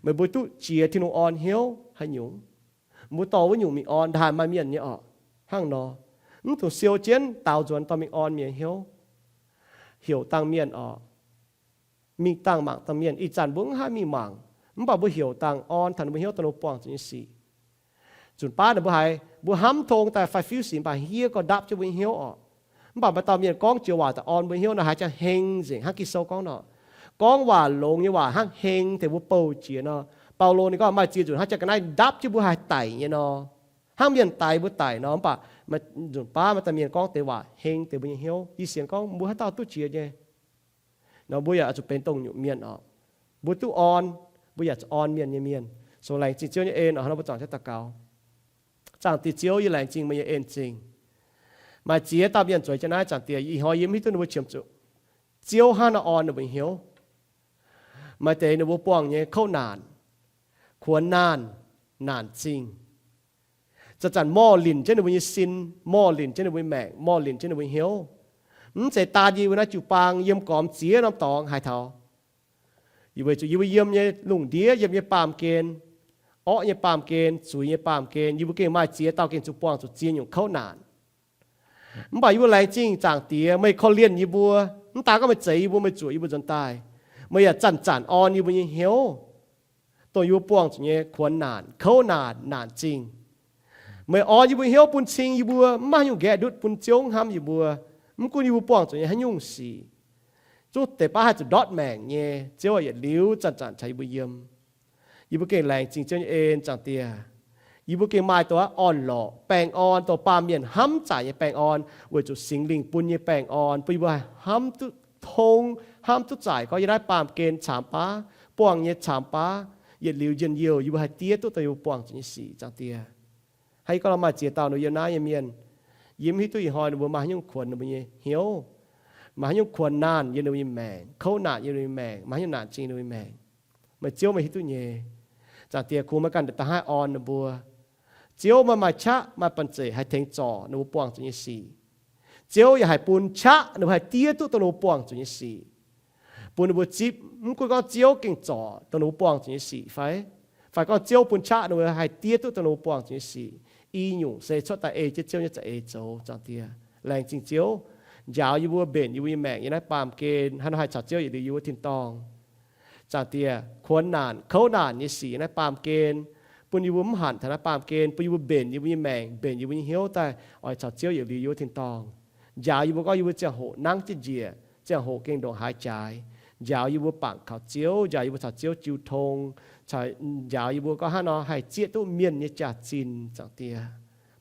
Meih mbuo duqv jiex Tin-Hungh orn hnyouv haaix nyungc, mbuo dorh wuov nyungc mingh orn. Ndaaih maaih mienh nyei oc, hnangv nor, mv dungx siou jienv daaux nzuonx dorh mingh orn mienh hnyouv. Heuc dangh mienh oc, mingh dangh mangc dangh mienh. Ih zanc mbuo mv haih mingh mangc, mv baac mbuo heuc dangh orn taux ninh mbuo hnyouv dongh ninh mbuo buangh zuqc nyei sic. Nzunc baav naaic mbuo haiz mbuo hnamv tong daaih faix fiuv sic, mv baac hiuv gorx ndapv jienv mbuo nyei hnyouv oc. Mv baac maaih dauh mienh gorngv joux waac daaih orn mbuo hnyouv nor, haiz jangx heng nzengc, hnangv Ging-Sou gorngv nor. Gorngv waac longx nyei waac hnangv heng deix mbuo bouh jiex nor. Baulo ninh gorngv maaih ziex nzunc hnangv jangx ga'naaiv ndapv jienv mbuo haih daic nyei nor, hnangv mienh daix mbuo daic nor. Mv baac nzunc baav maaih dauh mienh gorngv deix waac heng deix mbuo nyei hnyouv. Yie sienx gorngv mbuo haaix dauh duqv jiex nyei nor, mbuo yaac oix zuqc benx dongh nyungc mienh oc. Mbuo duqv orn, mbuo yaac zuqc orn mienh nyei mienh. Soux laengz zingh Ziouv nyei en oc. Hnangv nor mbuo zuangx jienv daux gaux. Zaangc Diex Ziouv, yie laengz zingh meih nyei en-zingh. Maaih ziex dauh mienh zueiz jienv naaiv, Zaangc Diex, ih hnoi yie mv hiuv duqv ninh mbuo qiemx zuqc Ziouv hnangv haaix nor orn ninh mbuo hnyouv. Maaih deix ninh mbuo buangh nyei kouv naanc, kuonx naanc, naanc zingh, zanc-zanc morh linc jienv ninh mbuo nyei sin, morh linc jienv ninh mbuo nyei maengc, morh linc jienv ninh mbuo nyei hnyouv. Mv zeiz daan yie mbuo naaiv jiu-baang, yiem gormx ziex norm dorngx haaix taux yie, weic zuqc yie mbuo yiem nyei lungh ndiev, yiem nyei baamh gen, orqv nyei baamh gen, zuiz nyei baamh gen, yie mbuo gengh maaih ziex dauh gengh zuqc buangh zuqc ziex nyungc kouv naanc. Mv baac yie mbuo laengz zingh Zaangc Diex, meih korv-lienh yie mbuo. Mv daan gorngv meih zeix yie mbuo, meih zuoqc yie mbuo nzuonx daaih, meih yaac zanc-zanc orn yie mbuo nyei hnyouv, dongh yie mbuo buangh zuqc nyei kuonx naanc, kouv naanc, naanc zingh. Meih orn yie mbuo hnyouv bun cing yie mbuo, mv maaih haaix nyungc nqaeqv ndutv bun Ziouv hnamv yie mbuo. Mv gunv yie mbuo buangh zuqc nyei haaix nyungc sic, zungv deix baav haih zuqc ndortv maengc nyei, Ziouv aac, yietc liuz zanc-zanc caux yie mbuo yiem. Yie mbuo gengh laengz zingh Ziouv nyei en, Zaangc Diex. Yie mbuo gengh maaih dongh aav orn-lorqc baengh orn, dongh baamh mienh hnamv zaaic nyei baengh orn, weic zuqc Singx Lingh bun nyei baengh orn, bun yie mbuo haih hnamv duqv tong, hnamv duqv zaaic gorngv yiem naaiv baamh gen caamx baav, buangh nyei caamx baav, yietc liuz njien-youh yie mbuo haih diev duqv dongh yie mbuo buangh zuqc nyei sic, Zaangc Diex. Hnangv yie gorngv nor, maaih ziex dauh ninh yiem naaiv nyei mienh, yie mv hiuv duqv ih hnoi ninh mbuo maaih haaix nyungc kuonx ninh mbuo nyei hnyouv, maaih haaix nyungc kuonx naanc yiem ninh mbuo nyei maengc, kouv naanc yiem ninh mbuo nyei maengc, maaih haaix nyungc naanc zingh ninh mbuo nyei maengc. Meih Ziouv meih hiuv duqv nyei. Zaangc Diex, kungx meih ganh daaih haih orn ninh mbuo. Ziouv, meih maaih qaqv maaih banh zeic haih tengx zorc ninh mbuo buangh zuqc nyei sic. Ziouv yaac haih bun qaqv ninh mbuo haih diev duqv dongh ninh mbuo buangh zuqc nyei sic, bun ninh mbuo zipv. Mv gunv gorngv Ziouv gengh zorc dongh ninh mbuo buangh zuqc nyei sic fai, fai gorngv Ziouv bun qaqv ninh mbuo haih diev duqv dongh ninh mbuo buangh zuqc nyei sic, i nyungc se cuotv daaih ei jienv Ziouv nyei za'eix zoux, Zaangc Diex. Laengz zingh Ziouv njaaux yie mbuo, mbenc yie mbuo nyei maengc yiem naaiv baamh gen, hnangv nor haih caux Ziouv yietc liuz yiem wuov tin-dorngh. Zaangc Diex, kuonx naanc kouv naanc nyei sic yiem naaiv baamh gen, bun yie mbuo mv hanc taux naaiv baamh gen, bun yie mbuo mbenc yie mbuo nyei maengc, mbenc yie mbuo nyei hnyouv daaih oix caux Ziouv yietc liuz yiem wuov tin-dorngh. Njaaux yie mbuo gorngv yie mbuo ziangh hoc nangv jienv njiec, ziangh hoc gengh ndongc haaix jaaix. Njaaux yie mbuo bangc kaux Ziouv, njaaux yie mbuo caux Ziouv jiu tong, njaaux yie mbuo gorngv hnangv nor haih zieqv duqv mienh nyei jaax-zinh, Zaangc Diex,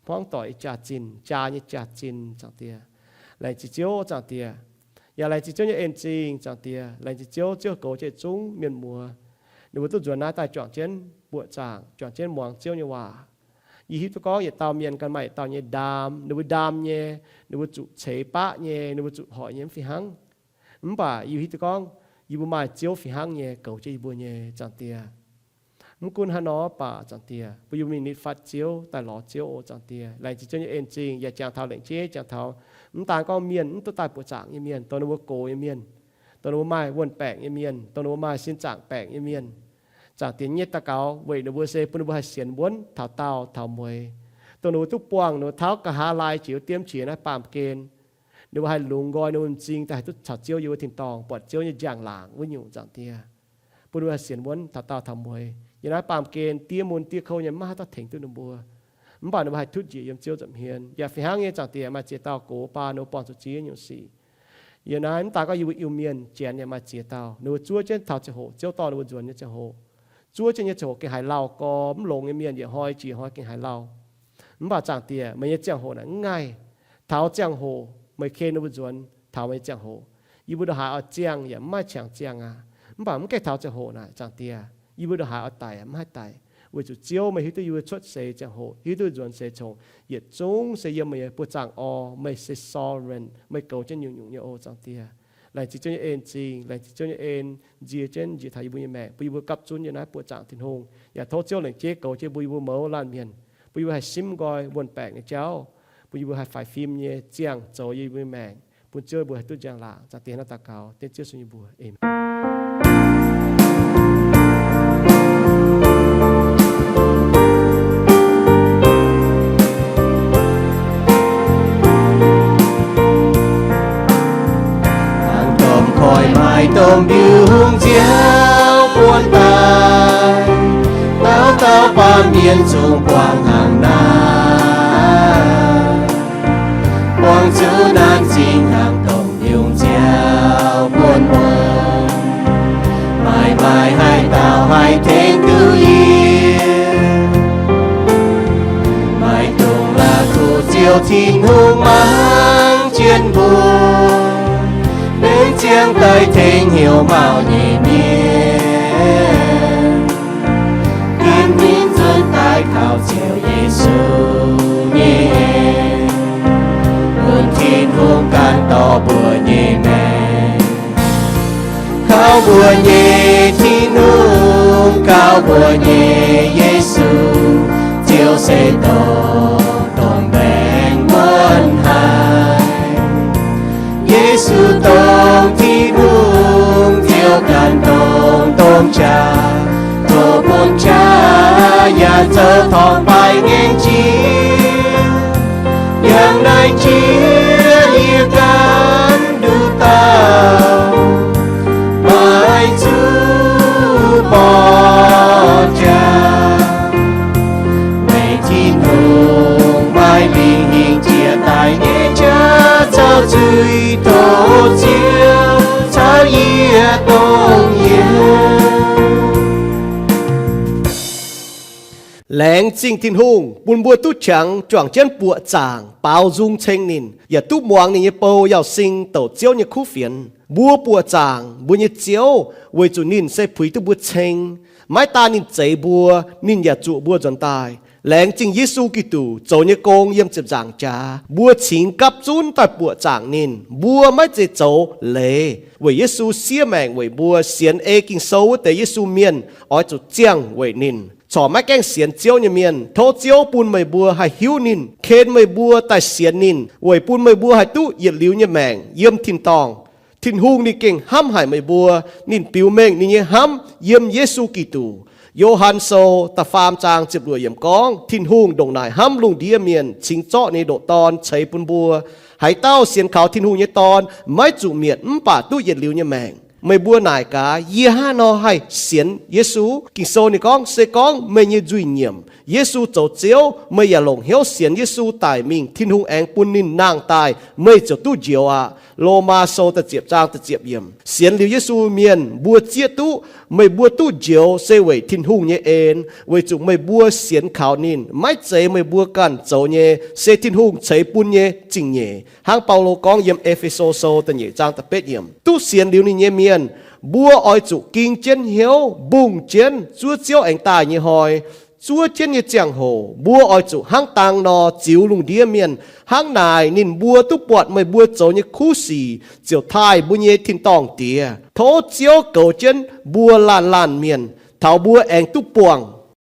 hmuangv doic nyei jaax-zinh, jaa nyei jaax-zinh, Zaangc Diex. Laengz zingh Ziouv, Zaangc Diex. Yaac laengz zingh Ziouv nyei en-zingh, Zaangc Diex. Laengz zingh Ziouv, Ziouv goux jienv zungv mienh muoz, ninh mbuo duqv nzuonx naaiv daaih juangc jienv buoqc zaangc, juangc jienv muangx Ziouv nyei waac. Yie hiuv duqv gorngv yietc dauh mienh ganh maaih yietc dauh nyei ndaam, ninh mbuo ndaam nyei, ninh mbuo zuqc ceix baqv nyei, ninh mbuo zuqc hoic nyei mv fih hnangv. Mv baac yie hiuv duqv gorngv yie mbuo maaih Ziouv fih hnangv nyei goux jienv yie mbuo nyei, Zaangc Diex. Mv gunv haaix nor baac, Zaangc Diex, bun yie mbuo mingh nitv fatv Ziouv daaih lorz Ziouv oc, Zaangc Diex. Laengz zingh Ziouv nyei en zingh, yaac jangx taux lengc jeiv jangx taux, mv daan gorngv mienh, mv duqv daaih buoqc zaangc nyei mienh, dongh ninh mbuo gox nyei mienh, dongh ninh mbuo maaih wuonh baengc nyei mienh, dongh ninh mbuo maaih sin zaangc baengc nyei mienh, Zaangc Diex, nyei daux gaux weic ninh mbuo se bun ninh mbuo haih sienx wuonv taux daauh taux mueiz, dongh ninh mbuo duqv buangh ninh mbuo taux nqa'haav laai jiex wuov diemv qiex naaiv baamh gen, ninh mbuo haih longx nqoi ninh mbuo m'zing daaih haih duqv caux Ziouv yiem wuov tin-dorngh, buatc Ziouv nyei njang-laangc wuov nyungc, Zaangc Diex. Bun ninh mbuo haih sienx wuonv taux daauh taux mueiz. Yiem naaiv baamh gen diev mun diev kouv nyei, maiv haaix dauh tengx duqv ninh mbuo. Mv baac ninh mbuo haih tutv njiec yiem Ziouv nza'hmien. Yaac fih hnangv nyei, Zaangc Diex, maaih ziex dauh gox baa ninh mbuo buangh zuqc ziex nyungc sic. Yiem naaiv mv daan gorngv yie mbuo Iu-Mienh, Janx yaac maaih ziex dauh, ninh mbuo zuov jienv taux ziangh hoc Ziouv dorh ninh mbuo nzuonx nyei ziangh hoc, zuov jienv nyei ziangh hoc gengh haaix lauh gormx longx nyei mienh, yietc hnoi jiex hnoi gengh haaix lauh. Mv baac Zaangc Diex, meih nyei ziangh hoc naaic mv ngaih. Taux ziangh hoc meih ken ninh mbuo nzuonx, taux meih nyei ziangh hoc, yie mbuo ndongc haaix oix ziangh yaac mv maaih qangx ziangh aqv. Mv baac mv gaengh taux ziangh hoc naaic, Zaangc Diex, yie mbuo ndongc haaix oix daic yaac mv haih daic, weic zuqc Ziouv meih hiuv duqv yie mbuo cuotv seix ziangh hoc, hiuv duqv nzuonx seix congx, yietc zungv se yiem meih nyei buoqc zaangc orv. Meih se sovereign, meih goux jienv nyungc-nyungc nyei oc, Zaangc Diex. Laengz zingh Ziouv nyei en zingh, laengz zingh Ziouv nyei en nzie jienv njiec taux yie mbuo nyei maengc, bun yie mbuo gapv zunv yiem naaiv buoqc zaangc Tin-Hungh, yaac tov Ziouv lengc jeiv goux jienv mbuo, yie mbuo mouz laanh mienh, bun yie mbuo haih simv nqoi wuonh baengc nyei jauv, bun yie mbuo haih faix fim nyei ziangh zoux yiem yie mbuo nyei maengc, bun Ziouv yie mbuo haih duqv njang-laangc. Zaangc Diex, hnangv naaiv daux gaux dengv Ziouv Yesu nyei mbuox, Aamen. Hnangv domh koiv maaih domh mbiungc nziaauc buonv daaih, dauh dauh baamh mienh zungv buangh hnangv naaiv. Buangh zuqc naanc zingh hnangv domh mbiungc nziaauc buonv muonz, maaih maaih haaix dauh haih tengx duqv yie? Maaih dongh la'kuqv Ziouv Tin-Hungh mangc jienv mbuo, benx ziangh daaih tengx hnyouv mauc nyei mienh, yiem hmien nzuonx daaih kaux Ziouv Yesu nyei en, bun Tin-Hungh ganh dorh mbuo nyei maengc. Kaux mbuo nyei Tin-Hungh, kaux mbuo nyei Yesu, Ziouv se dongh, dongh maengc wuonv haic. Yesu dongh Tin-Hungh, Ziouv ganh dongh, dongh jaax, zoux bun jaax yaac zoux torngv baaix ngaengc jiex. Yangh naaiv jiex yie ganh nduqc dauh, maaih zuqc borqv jaax. Meih Tin-Hungh maaih lingh hingh jiex daaih nyei jaax caux zuiz, tov Ziouv caux yie dongh yie. Laengz zingh Tin-Hungh bun mbuo duqv qangx juangc jienv buoqc zaangc baaux nzung ceng ninh, yaac duqv muangx ninh nyei bou Yauz Sing douc Ziouv nyei kuv fienx. Mbuo buoqc zaangc mbuo nyei Ziouv weic zuqc ninh se puix duqv mbuo ceng. Maiv daan ninh zeix mbuo, ninh yaac zuoqc mbuo nzuonx daaih. Laengz zingh Yesu Giduc zoux nyei gong yiem ziepc nzaangc jaax, mbuo cingx gapv zunv daaih buoqc zaangc ninh. Mbuo maiv zeiz zoux leiz weic Yesu siev maengc weic mbuo. Sienx ei Ging-Sou wuov deix Yesu mienh oix zuqc ziangh weic ninh. Corc maiv gaengh sienx Ziouv nyei mienh, tov Ziouv bun meih mbuo haih hiuv ninh, ken meih mbuo daaih sienx ninh, weic bun meih mbuo haih duqv yietc liuz nyei maengc yiem tin-dorngh. Tin-Hungh ninh gengh hnamv haic meih mbuo. Ninh biux mengh ninh nyei hnamv yiem Yesu Giduc. Yo^han Sou da'faam zaang ziepc luoqc yiemc gorngv, Tin-Hungh ndongc naaic hnamv lungh ndiev mienh, cingx zorqv ninh nyei ndoqc Dorn ceix bun mbuo. Haaix dauh sienx kaux Tin-Hungh nyei Dorn maiv zuqc mietc, mv baac duqv yietc liuz nyei maengc. Meih mbuo naaic gaax, yie hnangv haaix nor haih sienx Yesu? Ging-Sou ninh gorngv, se gorngv meih nyei nzuih nyiemc, Yesu zoux Ziouv, meih yaac longc hnyouv sienx Yesu daic mingh, Tin-Hungh aengx bun ninh nangh daaih, meih ziouc duqv njoux aqv. Lomaa Sou da'ziepc zaang da'ziepc yiemc. Sienx liuz Yesu mienh mbuo zieqv duqv meih mbuo duqv njoux se weic Tin-Hungh nyei en, weic zuqc meih mbuo sienx kaux ninh. Maiv zeiz meih mbuo ganh zoux nyei, se Tin-Hungh ceix bun nyei zingh nyeic. Hnangv Baulo gorngv yiem E^fe^so Sou da'nyeic zaang da'betv yiemc, duqv sienx liuz ninh nyei mienh, mbuo oix zuqc ging jienv hnyouv, mbungh jienv zuov Ziouv aengx daaih nyei hnoi. Zuov jienv nyei ziangh hoc mbuo oix zuqc hnangv dang nor ziux lungh ndiev mienh. Hnangv naaic ninh mbuo duqv buatc meih mbuo zoux nyei kuv sic ziouc taaih mbuo nyei tin-dorngh Diex. Tov Ziouv goux jienv mbuo laanh laanh mienh. taux mbuo aengx duqv buangh.